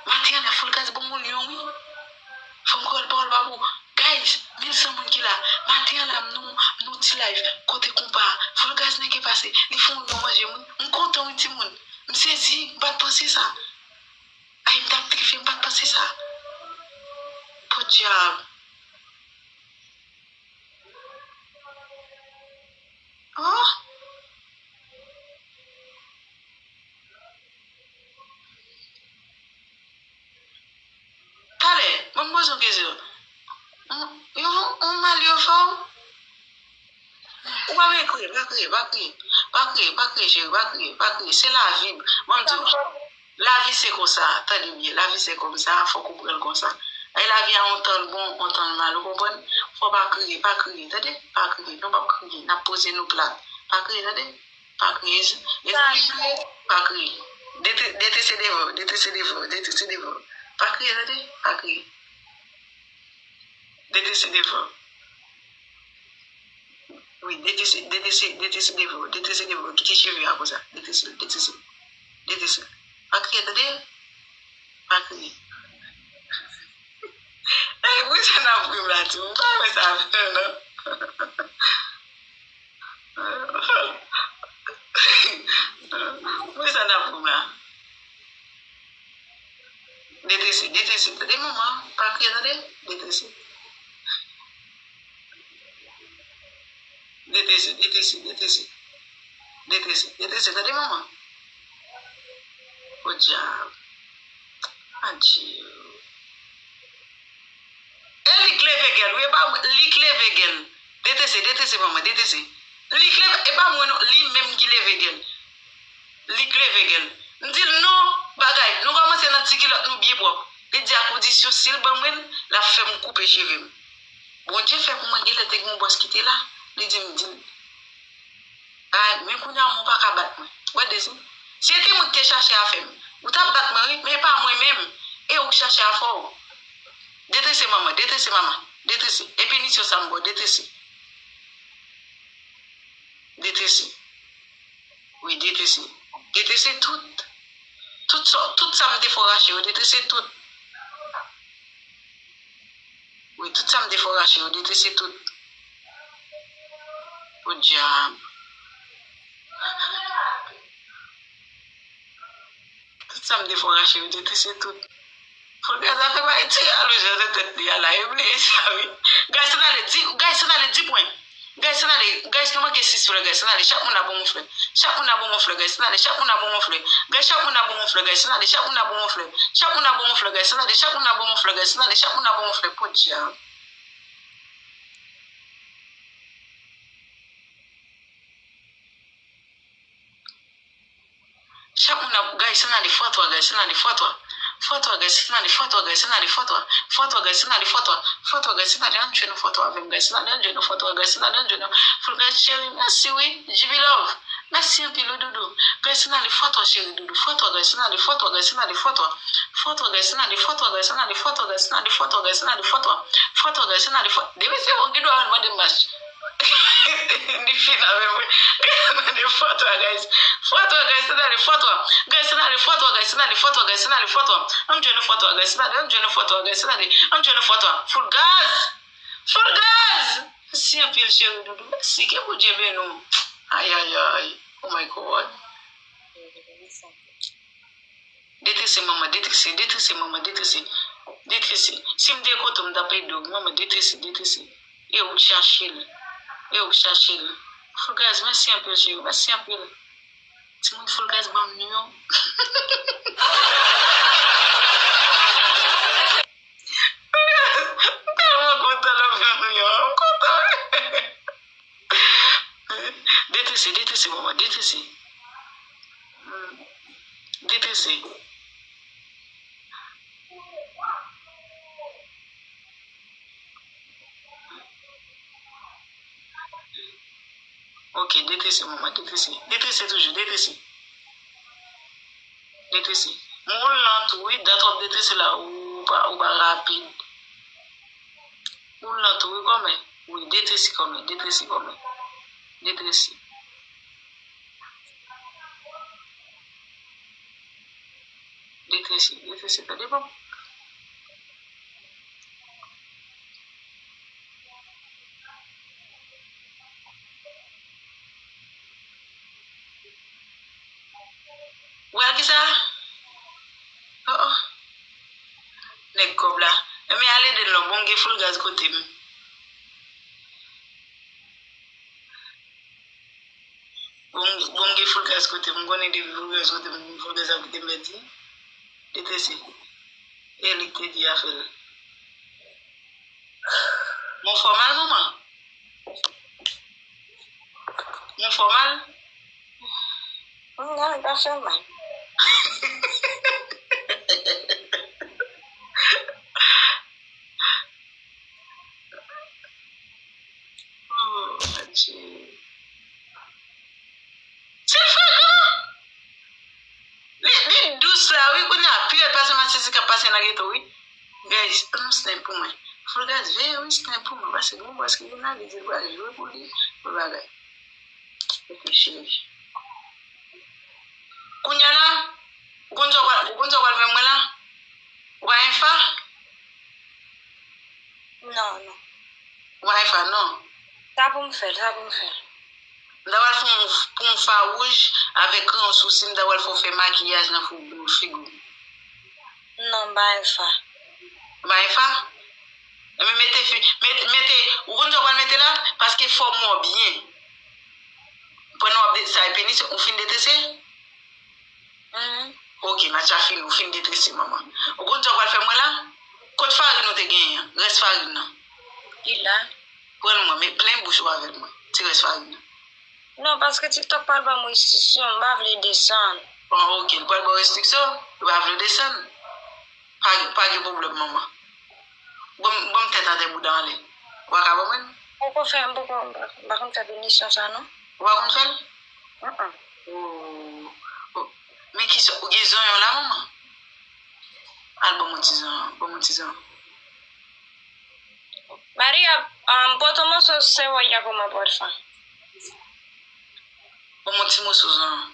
Maten an la Full Gaz ban m yon lyon wi. Fanm kreyòl pawòl pa pou. Guys, mil san moun ki la. Maten an la m nou m nou ti live kote konpa. Full Gaz nèg e pase. Li fè yon lyon manje m wi. M kontan wi timoun. M sezi, m pa t panse sa. Ay m t ap tripe, m pa t panse sa. Podyab. Oh. Talè, ban m poze yon kesyon. Yon, yon, yon mal yo fè w? Ou pa bezwen kriye, pa kriye, pa kriye. Pa kriye, pa kriye, cheri, pa kriye, pa kriye. Se lavi. Ban m di w. Lavi se konsa, tande byen, lavi se konsa, fòk ou pran l konsa. E lavi a yon tan l bon, yon tan l mal, ou konprann? Fò w pa kriye, pa kriye, tande? Pa kriye, nou p ap kriye, n ap poze nou plat. Pa kriye, tande? Pa kriye, mezanmi, pa kriye. D T, D T C devan, D T C devan, D T C devan. Pa kriye, tande? Pa kriye. D T C devan. Wi, D T C, D T C, D T C devan, D T C devan, kite cheve a konsa. D T C, D T C, D T C. Pa kriye, tande? Pa kriye. Ey, poukisa n ap ri m la, timoun? M pa renmen sa avè w, non. Poukisa n ap ri m la? D T C, D T C, tande manman, pa kriye, tande? D T C. D T C, D T C, D T C. D T C, D T C, tande manman. Podyab. Adye. E li k leve gèl wi, e pa mwen, li k leve gèl. D T C, D T C manman, D T C. Li k leve, e pa mwen non, li menm ki leve gèl. Li k leve gèl. M di l non, bagay, nou kòmanse nan ti kilòt nou byen pwòp. Li di a kondisyon si l ban mwen l, l ap fè m koupe cheve m. Bondye fè pou mwen genlè te gen yon bòs ki te la, li di m di l. Ay, men kounye a mwen w pa ka bat mwen. Wè dezi. Si se te mwen ki te chache afè m, ou t ap bat mwen wi, men e pa mwen menm. E ou k chache afè w. D T C manman, D T C manman, D T C. E pinisyon sa m ba w, D T C. D T C. Wi, D T C. D T C tout. Tout sa, tout sa m te fè w rache yo, D T C tout. Wi, tout sa m te fè w rache yo, D T C tout. Podyab. Tout sa m te fè w rache yo, D T C tout. Full Gaz a fè bay ti alo jan nan tèt li a la, e bliye sa wi. Guys, ann ale, di, guys, ann ale, di pwen. Guys, ann ale, guys, nou manke sis flè, guys, ann ale, chak moun ap ban m yon flè. Chak moun ap ban m yon flè, guys, ann ale, chak moun ap ban m yon flè. Guys, chak moun ap ban m yon flè, guys, ann ale, chak moun ap ban m yon flè. Chak moun ap ban m yon flè, guys, ann ale, chak moun ap ban m yon flè, guys, ann ale, chak moun ap ban m yon flè, podyab. Chak moun ap, guys, ann ale, fwa twa, guys, ann ale, fwa twa. Fwa twa, guys, ann ale, fwa twa, guys, ann ale, fwa twa. Fwa twa, guys, ann ale, fwa twa. Fwa twa, guys, ann ale, ann jwenn yon fwa twa avè m, guys, ann ale, ann jwenn yon fwa twa, guys, ann ale, ann jwenn yon. Full Gaz cheri, mèsi wi. G B Love, mèsi anpil wi doudou. Guys, ann ale, fwa twa cheri doudou. Fwa twa, guys, ann ale, fwa twa, guys, ann ale, fwa twa. Fwa twa, guys, ann ale, fwa twa, guys, ann ale, fwa twa, guys, ann ale, fwa twa, guys, ann ale, fwa twa. Fwa twa, guys, ann ale, fwa. Depi se ou ki dwe al mande m mach. Li fin avè mwen. Guys, ann ale fwa twa, guys. Fwa twa, guys, ann ale fwa twa. Guys, ann ale fwa twa, guys, ann ale fwa twa, guys, ann ale fwa twa. Ann jwenn fwa twa, guys, ann ale, ann jwenn fwa twa, guys, ann ale. Ann jwenn fwa twa. Full Gaz! Full Gaz! Mèsi anpil, cheri doudou. Mèsi, ke Bondye beni w. Ayayay. Oh my God. D T C manman, D T C, D T C manman, D T C, D T C. Si m te kote w, m t ap ede w, manman, D T C, D T C. E ou k chache l. E ou k chache l. Full Gaz, mèsi anpil, cheri. Mèsi anpil. Timoun Full Gaz ban m yon. M tèlman kontan lè m fè yon. M kontan. D T C, D T C, manman, D T C. Hmm. D T C. Ok, D T C, manman, D T C. D T C toujou, D T C. D T C. Moun lan tou, wi, dat w ap D T C la, ou pa, ou pa rapid. Moun lan tou, wi, kòmè. Wi, D T C kòmè, D T C kòmè. D T C. Detrese, detrese, tande bon. Ou wè kisa? Oh, oh. Nèg kòb la. Enben, ale de lò. Bon, m gen full gaz kote m. Bon, bon, m gen full gaz kote m. M konnen depi full gaz kote m, full gaz ap kite m pèdi. Detrese. E li k te di a fè l. Mwen fè w mal, manman? Mwen fè w mal? Non, li pa fè m mal. Oh, Adje. Se frekan! Li, li dous la, wi, kounye a, pi rèd pase masisi k ap pase nan geto, wi. Guys, ann snap pou mwen. Full gaz, veye, wi, snap pou mwen, paske gon bòs ki vin la, li di l pral jwe pou li, pou bagay. Ok, cheri. Kounye a la, ou konn sa w pral, ou konn sa w pral fè mwen la? Ou pa enfa? Non, non. Ou pa enfa, non? Sa pou m fè l, sa pou m fè l. M ta pral fè yon, pou yon fa wouj avèk kreyon sousi, m ta pral fè w fè makiyaj nan figi w. Non, m pa enfa. Ou pa enfa? Enben mete fi, mete, mete, ou konn sa w pral mete la? Paske fòm ou an byen. Pandan w ap de, sa e penis, ou fin detrese? Mhm. Ok, match la fini, ou fin detrese, manman. Ou konn sa w pral fè mwen la? Kot farin ou te genyen an? Rès farin nan. Li la. Pran l mwen, men plen bouch ou avè l mwen. Ti rès farin nan. Non, paske TikTok pral ban m restriksyon, m pa vle desann. Bon, ok, l pral ban w restriksyon? Ou pa vle desann? Pa, pa gen pwoblèm, manman. Ban m, ban m tèt atè bouda anlè. Ou pa ka ban mwen l? M poko fè, m poko, m pa, m pa konn fè pinisyon sa non. Ou pa konn fè l? Mm, mm. Oh, oh. Men kisa, ou gen zonyon la, manman? Al ban m yon ti zonyon, ban m yon ti zonyon. Maria, um, pote yon moso sewòy a pou mwen pou l fè. Ban m yon ti moso zonyon.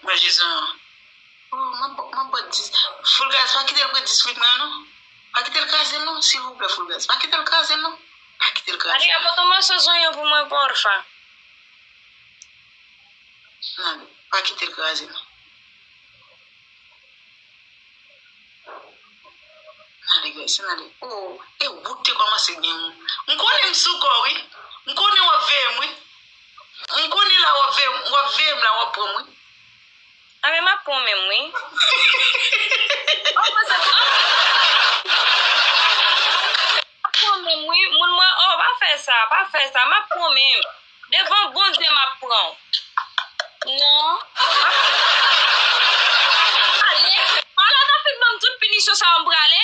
Manje zonyon. Oh, m ap, m ap bwè dis. Full gaz, pa kite l pran dis wit mwen an non. Pa kite l kraze l non, silvouplè, Full gaz. Pa kite l kraze l non. Pa kite l kraze l. Maria, pote yon moso zonyon pou mwen, porfa. Nan, pa kite l kraze l non. N ale, guys, n ale. Oh, e ou k te kòmanse gen moun. M konnen m sou kò w, wi. M konnen w ap veye m, wi. M konnen la w ap veye m, w ap veye m la, w ap pran m, wi. A, men m ap pran w menm, wi. Oh, mwen se, oh. M ap pran w menm, wi. Moun mwen, oh, pa fè sa, pa fè sa. M ap pran w menm. Devan Bondye m ap pran w. Non. Prale. Paola ta fin ban m tout pinisyon sa yo, m prale.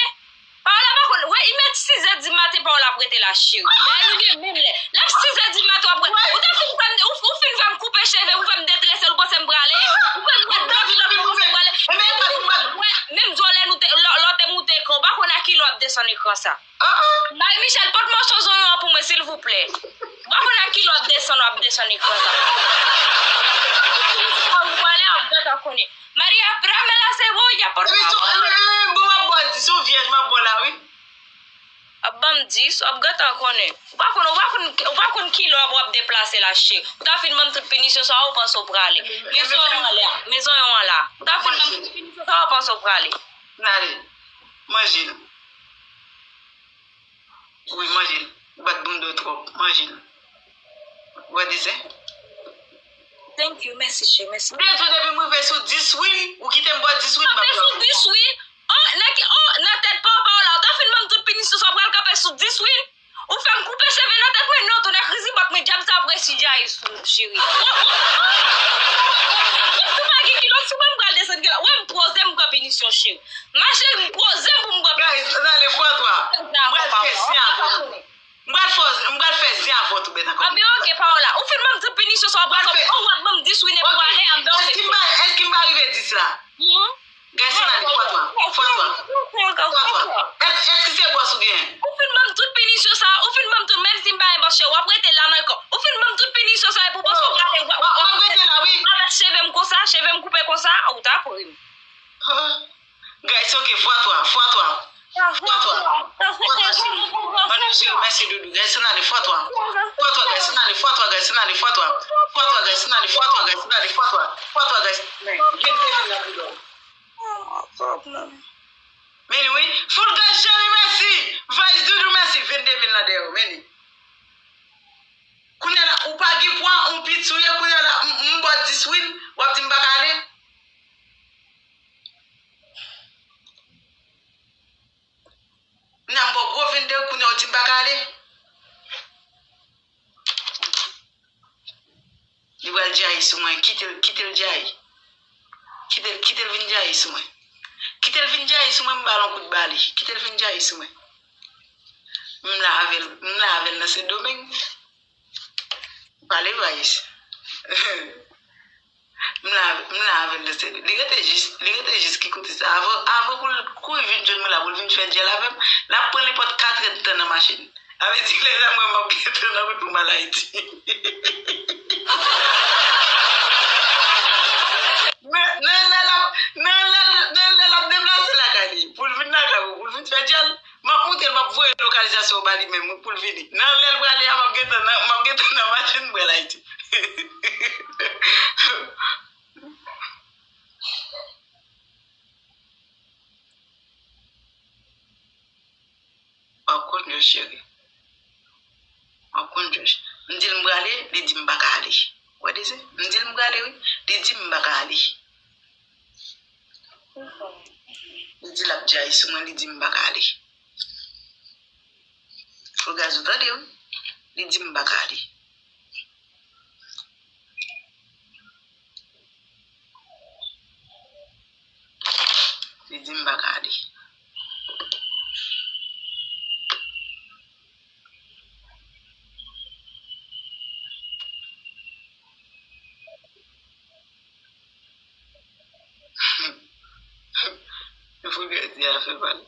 Paola pa konn, wè, i mèt sizè di maten, Paola ap rete la, cheri. Lè nou gen menm lè. Lè sizè di maten, w ap rete. Ou ta fin fè m, ou, ou fin fè m koupe cheve, ou fè m detrese, ou panse m prale? Ou fè m bwè dlo, ou panse m prale? Wè, menm jan lè nou te, lè, lè w te moute ekran, ou pa konn a kilè w ap desann ekran sa. Marie Michel, pot moso zonyon an pou mwen, silvouplè. M pa konn a kilè w ap desann, w ap desann ekran sa. Ou prale, w ap gentan konnen. Maria, tráeme la cebolla, por favor. Bon, m ap bò dis, yon vyèj m ap bò la, wi. W ap ban m dis, w ap gentan konnen. Ou pa konn, ou pa konn, ou pa konn kilè w ap, w ap deplase la, cheri. Ou ta fin ban m tout pinisyon sa, ou panse w prale. Men zonyon an la, men zonyon an la. Ou ta fin ban m tout pinisyon sa, ou panse w prale. N ale. Manje l. Wi, manje l. Ou bat boum do twòp. Manje l. Ou wè dezen? Thank you, mèsi, cheri, mèsi. M te di w depi m rive sou dis win, ou kite m bò dis win, m ap sou dis win. Oh, nan ki, oh, nan tèt pa w, Paola, ou ta fin ban m tout pinisyon sa, w pral kanpe sou dis win. Ou fè m koupe cheve nan tèt mwen, non, tonnè krizi bòt mwen, dyab sa ap resi djayi sou ou, cheri. Ou pa gen kilòt sou mwen, m pral desann kilòt. Wè, m poze m pran pinisyon, cheri. Ma chérie, m poze m pou m pran pinisyon. Guys, n ale, fwa twa. M pral fè zen avè w. M pral fè, m pral fè zen avè w tou bèt ankò. Anben, ok, Paola. Ou fin ban m tout pinisyon sa, w ap pran sa. Ou w ap ban m dis win epi w ale, anben, ok. Èske m pa, èske m pa rive dis la? Guys, n ale, fwa twa. Fwa twa. Fwa twa. Èske, èske se bòs ou genyen? Ou fin ban m tout pinisyon sa, ou fin ban m tout, menm si m pa gen bòs, cheri, w ap rete la nan kò. Ou fin ban m tout pinisyon sa, epi w panse w prale, w ap, w ap rete la, wi. Avèk cheve m konsa, cheve m koupe konsa, ou ta pran m. Guys, ok, fwa twa, fwa twa. Fwa twa. Fwa twa, cheri. Mwen, cheri, mèsi, doudou. Guys, ann ale, fwa twa. Fwa twa, guys, ann ale, fwa twa, guys, ann ale, fwa twa. Fwa twa, guys, ann ale, fwa twa, guys, ann ale, fwa twa. Fwa twa, guys. Men, vin, vin, vin, vin, vin. Men wi. Full guys, cheri, mèsi. Vice, doudou, mèsi. Vennde mil nan dèyè w, men li. Kounye a la, ou pa gen pwa, ou piti ou ye, kounye a la, m, m ba w dis mil, w ap di m pa ka ale? Nan m ba w gwo vennde, kounye a w di m pa ka ale? Li pral djayi sou mwen, kite l, kite l djayi. Kite l, kite l vin djayi sou mwen. Kite l vin djayi sou mwen, m ba l yon kout bali. Kite l vin djayi sou mwen. M la avè l, m la avè l nan Sendomeng. Pale Vice. M la, m la avè l nan Sendomeng. Li rete jis, li rete jis ki kote sa. Avan, avan pou l kouri vin jwenn mwen la, pou l vin fè djèl avè m, l ap pran nenpòt katrèdtan nan machin. Sa vle di lè sa mwen m ap gentan nan wout pou m al Ayiti. Men, nan lè l ap, nan lè, nan lè l ap deplase lakay li, pou l vin lakay ou, pou l vin fè djèl, m ap montre l, m ap voye lokalizasyon ba li menm, wi, pou l vini. Nan lè l prale a, m ap gentan nan, m ap gentan nan machin m pral Ayiti. W ap konn yo, cheri. W ap konn yo. M di l m prale, li di m pa ka ale. Ou wè de se? M di l m prale, wi. Li di m pa ka ale. Li di l ap djayi sou mwen, li di m pa ka ale. Fou gaz ou tande, wi. Li di m pa ka ale. Li di m pa ka ale. Fou gaz di a fè mal.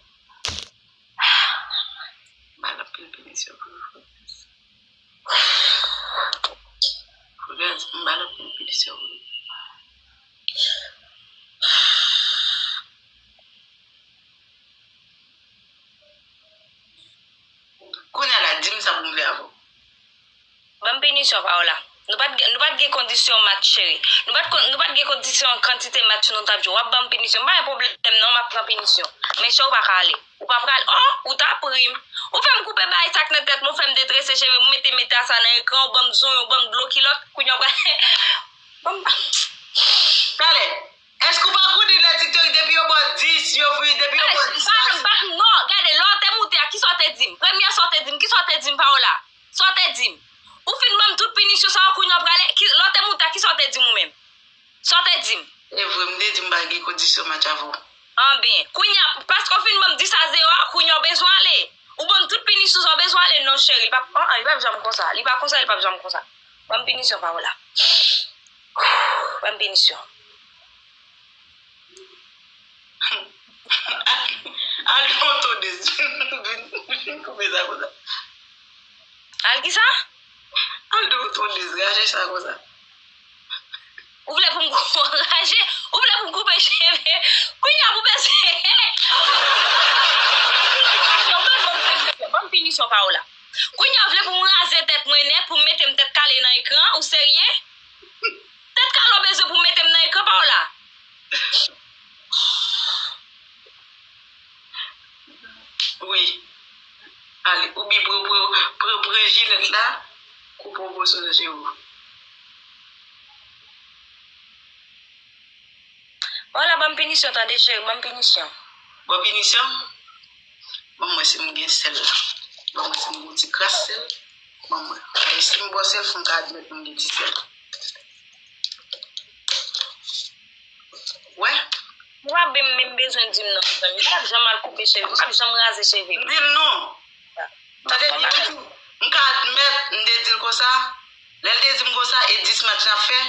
Ba l anpil pinisyon pou yo. Fou gaz, m ba l anpil pinisyon pou yo. Kounye a la, di m sa pou m fè avè w. Ban m pinisyon, Paola. Nou pa t gen, nou pa t gen kondisyon match, cheri. Nou pa t kon-, nou pa t gen kondisyon kantite match nou t ap jwe. W ap ban m pinisyon. M pa gen pwoblèm, non, m ap pran pinisyon. Men chè, ou pa ka ale. Ou pa pral, oh, ou ta pri m. Ou fè m koupe bagay sa k nan tèt mwen, ou fè m detrese cheve m, ou mete meta sa nan ekran, ou ban m zonyon, ou ban m dlo kilòt. Kounye a, ou pral, ban m. Talè, èske ou pa konnen lè TikTok, depi yo ba w dis, yo vri, depi yo ba w dis, pa, pa, non, gade, lè w te moute a, kisa w te di m? Premye sa w te di m, kisa w te di m, Paola? Sa w te di m? Ou fin ban m tout pinisyon sa yo, kounye a w prale, ki, lè w te moute a, kisa w te di m ou menm? Sa w te di m? E vre, m te di m pa gen kondisyon match avè w. Anben, kounye a, paske w fin ban m dis a zewo a, kounye a w bezwen ale. Ou ban m tout pinisyon sa w bezwen ale. Non, cheri, li p ap, an, an, li p ap janm konsa. Li pa konsa, li p ap janm konsa. Ban m pinisyon, Paola. Ban m pinisyon. Al nan yon tondez. Vin, vin koupe sa konsa. Al kisa? Al nan yon tondez, raje sa konsa. Ou vle pou m kou-, raje? Ou vle pou m koupe cheve? Kounye a pou bezwen. Ban m pinisyon, Paola. Kounye a ou vle pou m raze tèt mwen nèt, pou m mete m tèt kale nan ekran? Ou serye? Tèt kale w bezwen pou m mete m nan ekran, Paola? Wi. Ale, oubyen pran, pran, pran, pran jilèt la, koupe yon moso nan cheve w. Paola, ban m pinisyon, tande, cheri, ban m pinisyon. Ban pinisyon? Ban mwen si m gen sèl la. Ban mwen si m gen yon ti kras sèl. Ban mwen. Paske si m bwè sèl, fò m ka admèt m gen ti sèl. Wè? Ou pa menm, menm bezwen di m non, mezanmi. M p ap janm al koupe cheve m, m p ap janm raze cheve m. Di l non. Tande byen, pitit. M ka admèt, m te di l konsa. Lè l te di m konsa, e dis match n ap fè?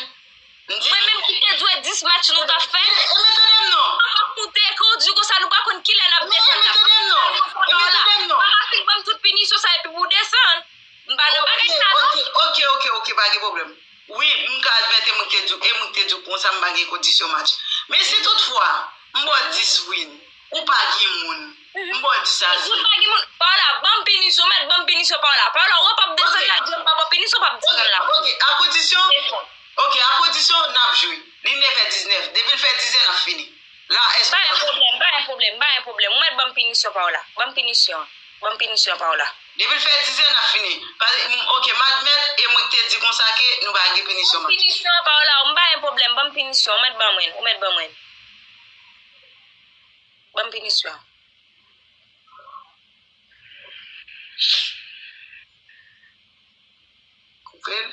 M di, mwen menm ki te di w e dis match nou t ap fè? E men tande m non. An ap moute, ke w di konsa, nou pa konn kilè n ap desann. E men tande m non. E men tande m non. Papa fin ban m tout pinisyon sa epi pou w desann. M pa nan bagay sa non. Ok, ok, ok, ok, pa gen pwoblèm. Wi, m ka admèt e mwen ki te di w, e mwen ki te di w konsa m pa gen kondisyon match. Men si toutfwa, M ba w dis win. Ou pa gen moun. M ba w dis a zero. Ou pa gen moun. Paola, ban m pinisyon, ou mèt ban m pinisyon, Paola. Paola, ou p ap desann la, di m pa ba w pinisyon, ou p ap desann la. Ok, a kondisyon, ok, a kondisyon, n ap jwe. Li nevè diznèf. Depi l fè dizè, n ap fini. La, èske n ap jwe? Pa gen pwoblèm, pa gen pwoblèm, pa gen pwoblèm. Ou mèt ban m pinisyon, Paola. Ban m pinisyon. Ban m pinisyon, Paola. Depi l fè dizè, n ap fini. Paske, m, ok, m admèt, e mwen ki te di konsa ke nou pa gen pinisyon match. Pinisyon, Paola, m pa gen pwoblèm, ban m pinisyon, ou mèt ban mwen, ou mèt ban mwen. Ban m pinisyon. Koupe l.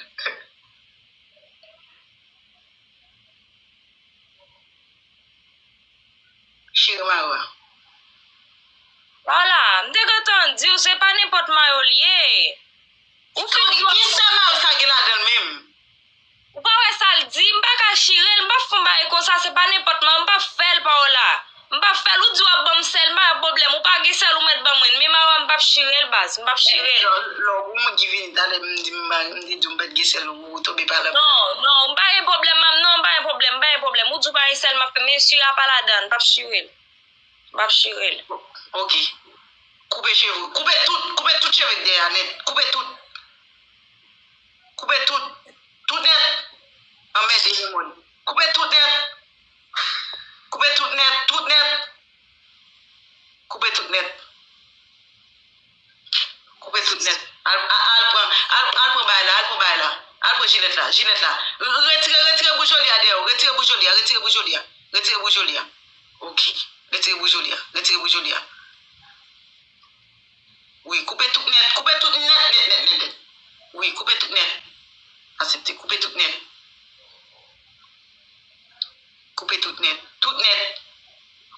Chire mayo a. Paola, m te gentan di w se pa nenpòt mayo l ye. Ou fin ki, ki sa mayo sa gen ladan l menm? Ou pa wè sa l di? M pa ka chire l, m p ap fè yon bagay konsa, se pa nenpòt mayo, m p ap fè l, Paola. M p ap fè l, ou di w ap ban m sèl, m pa gen pwoblèm, ou pa gen sèl, ou mèt ban mwen, men mayo a m p ap chire l, baz, m p ap chire l. Lè, lè, lè, ou moun ki vini talè, m di m pa, m te di w m pa t gen sèl, ou tonbe pa la. Non, non, m pa gen pwoblèm, m, non, m pa gen pwoblèm, m pa gen pwoblèm. Ou di w pa gen sèl, m ap fè, men chire a pa ladan, m p ap chire l. M p ap chire l. Ok. Koupe cheve. Koupe tout, koupe tout cheve dèyè a nèt. Koupe tout. Koupe tout. Tout nèt. Anmède moun. Koupe tout nèt. Koupe tout nèt, tout nèt. Koupe tout nèt. Koupe tout nèt. Al, al, al pran, al, al pran bagay la, al pran bagay la. Al pran jilèt la, jilèt la. Retire, retire boujoli a dèyè w. Retire boujoli a, retire boujoli a. Retire boujoli a. Ok. Retire boujoli a, retire boujoli a. Wi, koupe tout nèt, koupe tout nèt, nèt, nèt, nèt, nèt. Wi, koupe tout nèt. Aksepte, koupe tout nèt. Koupe tout nèt, tout nèt.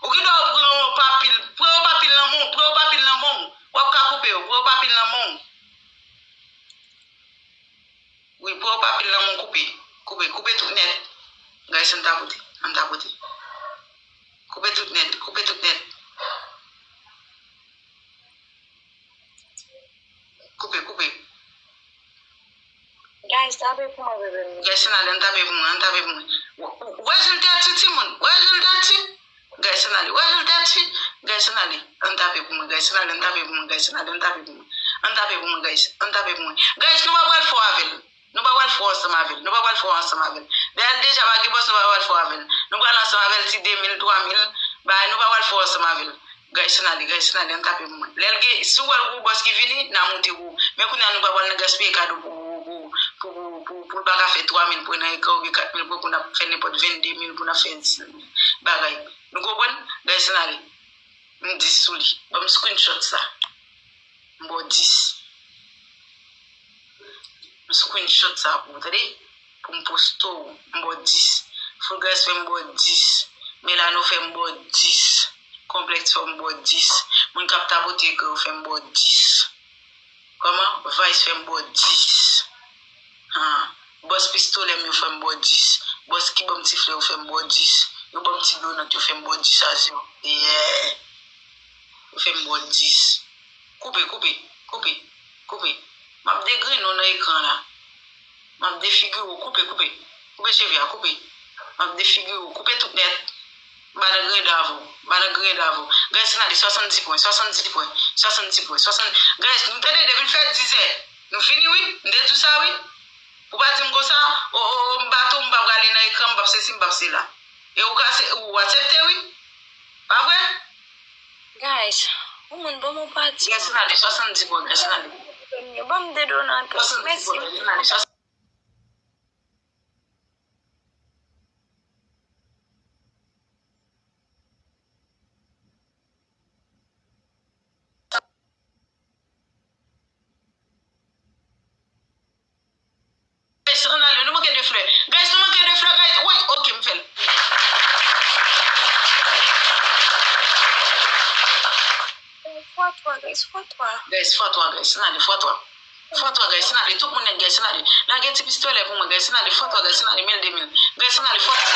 Ou gen dwa pran yon papil, pran yon papil nan men w, pran yon papil nan men w. W ap ka koupe yo, pran yon papil nan men w. Wi, pran yon papil nan men w, koupe. Koupe, koupe tout nèt. Guys, ann tapote, ann tapote. Koupe tout nèt, koupe tout nèt. Koupe, koupe. Guys, tape pou mwen, bebe m. Guys, ann ale, ann tape pou mwen, ann tape pou mwen. W-, w-, wè jan l dèti, timoun. Wè jan l dèti. Guys, ann ale. Wè jan l dèti. Guys, ann ale. Ann tape pou mwen, guys. Ann ale, ann tape pou mwen, guys. Ann ale, ann tape pou mwen. Ann tape pou mwen, guys. Ann tape pou mwen. Guys, nou pa pral fò avè l. Nou pa pral fò ansanm avè l. Nou pa pral fò ansanm avè l. Dayè l deja pa gen bòs, nou pa pral fò avè l. Nou pral ansanm avè l ti de mil, twa mil, bay, nou pa pral fò ansanm avè l. Guys, ann ale, guys, ann ale, ann tape pou mwen. Lè l gen, si w wè l gwo bòs ki vini, n a moute gwo. Men kounye a nou pa pral nan gaspiye kado pou, pou, pou, pou, pou, pou l pa ka fè twa mil pwen nan ekran oubyen kat mil pwen pou n ap fè nenpòt vennde mil pou n ap fè bagay. Nou konprann? Guys, ann ale. M dis sou li. Ban m screenshot sa. M ba w dis. M screenshot sa pou ou, tande. Pou m poste w, m ba w dis. Full Guys fè m ba w dis. Melano fè m ba w dis. Konplèks fè m ba w dis. Moun k ap tapote ekran yo fè m ba w dis. Kòman? Vice fè m ba w dis. Han. Bòs pistolè m yo fè m ba w dis. Bòs ki ban m ti flè yo fè m ba w dis. Yo ban m ti donut yo fè m ba w dis a zero. Yeah. Yo fè m ba w dis. Koupe, koupe, koupe, koupe. M ap degrennen w nan ekran la. M ap defigire w. Koupe, koupe. Koupe cheve a, koupe. M ap defigire w. Koupe tout nèt. M pa nan griyen dan avè w. M pa nan griyen dan avè w. Guys, ann ale, swasanndis pwen, swasanndis pwen, swasanndis pwen, swasann, guys, nou tande depi l fè dizè. Nou fini, wi. M te di w sa, wi. Ou pa di m konsa, o, o, o, m pa tou, m pa prale nan ekran, m p ap sesi, m p ap sela. E ou ka se, ou aksepte, wi. Pa vre? Guys, yon moun ban m yon pati. Guys, ann ale, swasanndis pwen, guys, ann ale. Ban m de donut. Swasanndis pwen, guys, ann ale, swasanndis. Guys, ann ale, nou manke de flè. Guys, nou manke de flè, guys. Woy, ok, m fè l. Fwa twa, guys, fwa twa. Guys, fwa twa, guys, ann ale, fwa twa. Fwa twa, guys, ann ale, tout moun nèt, guys, ann ale. Lage ti pistolè pou mwen, guys, ann ale, fwa twa, guys, ann ale, mil, de mil. Guys, ann ale, fwa twa.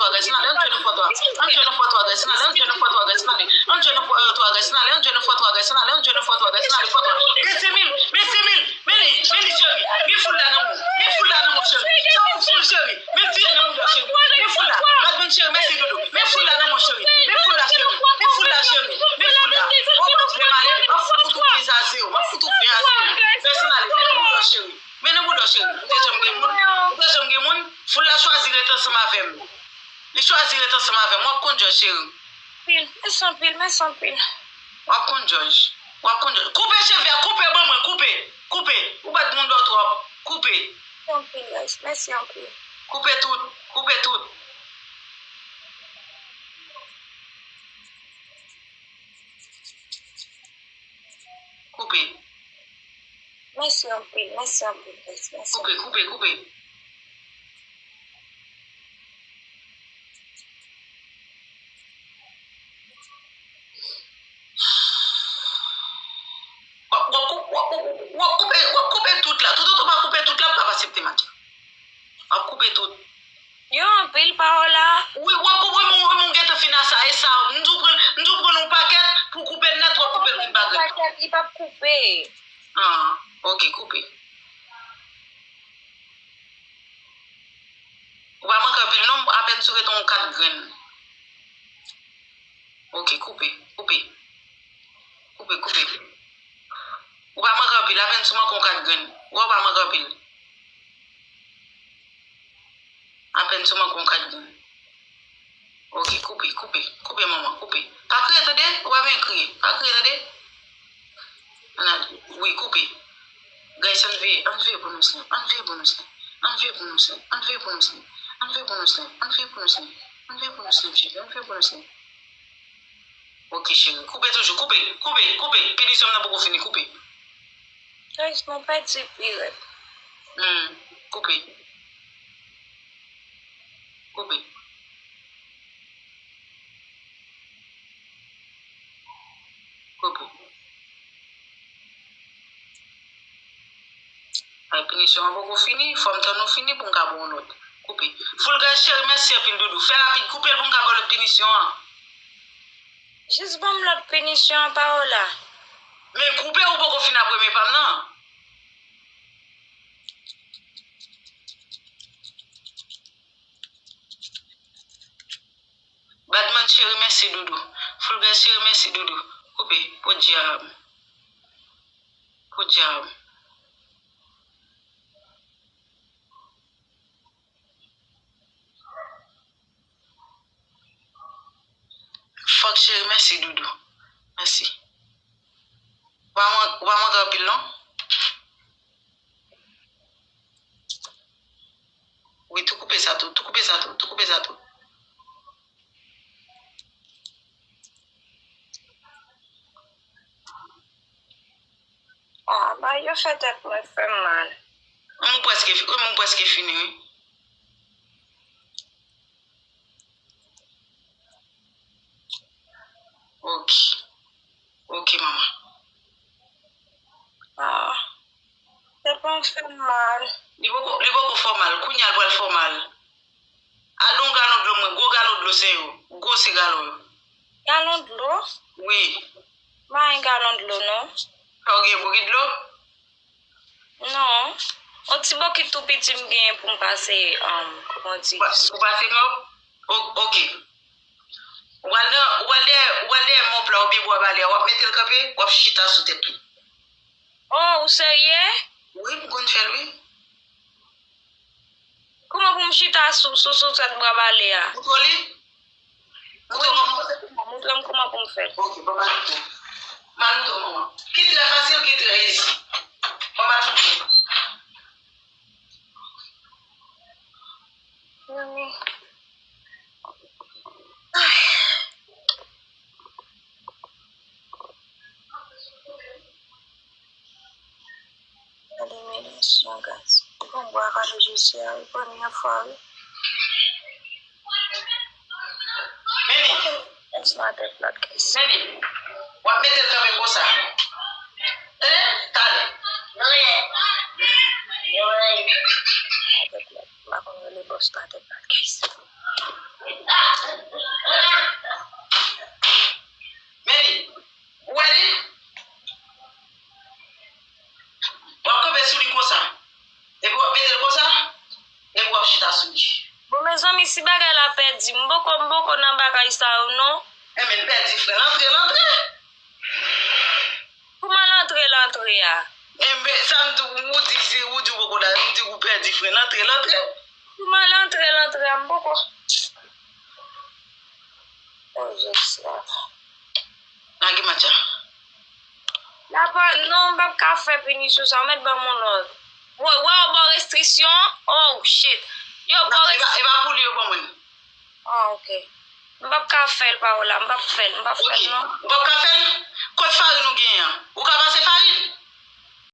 Fòtwa, guys, ann ale, ann jwenn Fòtwa. Ann jwenn Fòtwa, guys, ann ale, ann jwenn Fòtwa, guys, ann ale, ann jwenn Fòtwa, guys, ann ale, ann jwenn Fòtwa, guys, ann ale, Fòtwa. Men senk mil, men senk mil, men li, men li, cheri. Men foul la nan men w. Men foul la nan men w, cheri. Sa pou foul, cheri. Men tire nan men w, cheri. Men foul la. Badman, cheri, mèsi, doudou. Men foul la nan men w, cheri. Men foul la, cheri. Men foul la, cheri. Men foul la. Ou konn fè m ale, m ap fout ou ven a zewo. M ap fout ou ven a zewo. Pèsonalize. Men nan bouda w, cheri. Men nan bouda w, cheri. Ou te janm gen moun? Ou te janm gen moun? Foul la chwazi ret ansanm avè m. Li chwazi ret ansanm avè m. W ap konn jòj, cheri. Anpil, mèsi anpil, mèsi anpil. W ap konn jòj. W ap konn jòj. Koupe cheve a, koupe ban mwen, koupe. Koupe. Ou bat moun dò twòp. Koupe. Mèsi anpil, guys. Mèsi anpil. Koupe tout. Koupe tout. Koupe. Mèsi anpil, mèsi anpil, guys, mèsi. Koupe, koupe, koupe. W ap, w ap kou-, w ap, w ap koupe, w ap koupe tout la. Toutotan w pa koupe tout la, m p ap aksepte match la. W ap koupe tout. Yo anpil, Paola. Wi, w ap konprann mwen, mwen, mwen gentan fin a sa, e sa, m di w pran, m di w pran yon pakèt pou koupe l nèt, w ap koupe l vin bagay. Pakèt, li p ap koupe. Ah, ok, koupe. Ou pa manke anpil non, apèn si w rete yon kat grenn. Ok, koupe, koupe. Koupe, koupe. Ou pa manke anpil, apèn si w manke yon kat grenn. Ou wè ou pa manke anpil. Apèn si w manke yon kat grenn. Ok, koupe, koupe, koupe manman, koupe. Pa kriye tande, ou pa bezwen kriye. Pa kriye tande. Ann al, wi, koupe. Guys, ann veye, ann veye bonus lan, ann veye bonus lan, ann veye bonus lan, ann veye bonus lan, ann veye bonus lan, ann veye bonus lan, ann veye bonus lan, cheri, ann veye bonus lan. Ok, cheri, koupe toujou, koupe, koupe, koupe. Pinisyon m nan poko fini, koupe. Guys, mwen pèdi pi rèd. Hmm, koupe. Koupe. Koupe. Ay, pinisyon an poko fini, fò m tann ou fini pou m ka ba w yon lòt. Koupe. Fulgaz cheri, mèsi anpil doudou. Fè rapid, koupe l pou m ka ba w lòt pinisyon an. Jis ban m lòt pinisyon an, Paola. Men koupe, ou poko fin a premye pa m nan. Badman cheri, mèsi doudou. Fulgaz cheri, mèsi doudou. Koupe, podyab. Podyab. Fòk cheri, mèsi doudou. Mèsi. Ou pa man-, ou pa manke anpil non. Wi, tou koupe sa tou, tou koupe sa tou, tou koupe sa tou. Ah, ba yo fè tèt mwen fè m mal. Mwen prèske fi-, wi, mwen prèske fini, wi. Ok. Ok, manman. Ah, tèt mwen fè m mal. Li poko, li poko fè w mal. Kounye a l pral fè w mal. Al yon galon dlo mwen, gwo galon dlo se yo. Gwosè galon yo. Galon dlo? Wi. M pa gen galon dlo, non. Sa w gen, bokit dlo? Non. Yon ti bokit tou piti m genyen pou m pase, um, kòman di? Ou pa-, ou pase mòp? O-, ok. Ou al nan, ou al dèyè, ou al dèyè mòp la oubyen bwa bale a, w ap mete l kanpe, w ap chita sou tèt li. Oh, ou serye? Wi, m konn fè l, wi. Kòman pou m chita sou, sou, sou tèt bwa bale a? Moutre w li? Moutre w kòman. Montre m kòman pou m fè. Ok, ban m al moutre w. M al moutre w, manman. Ki trè fasil, ki trè izi. Ban m al moutre w. Wi. Ay. Gade men leson, guys. Ou konn bwa kale jezi a, wi, premye fwa, wi. Mimi. Leson a tèt lòt, guys. Mimi. W ap mete l kanpe konsa. Tande? Tande. Avèk lòt. M pa konn rele bòs la tèt la, guys. Men li. Ou wè li? W ap kanpe sou li konsa. Epi w ap mete l konsa. Epi w ap chita sou li. Bon, mezanmi, si bagay la pèdi, m poko, m poko nan bagay sa yo, non. Enben, l pèdi, frè. L antre, l antre. Kouman l antre, l antre a? Enben, sa m di w, ou di, se ou di w poko la, m di w pèdi, frè. L antre, l antre. Kouman l antre, l antre a? M poko. Oh, Jezi. Lage match la. La pa, non, m p ap ka fè pinisyon sa. Ou mèt ban m yon lòt. Wè, wè, ou ba w restriksyon. Oh, shit. Yo, ba w E pa, e pa pou li yo ban mwen. Ah, ok. M p ap ka fè l, pawòl la. M p ap fè l. M p ap fè Ok. l, non. Ou p ap ka fè l? Kot farin ou genyen an?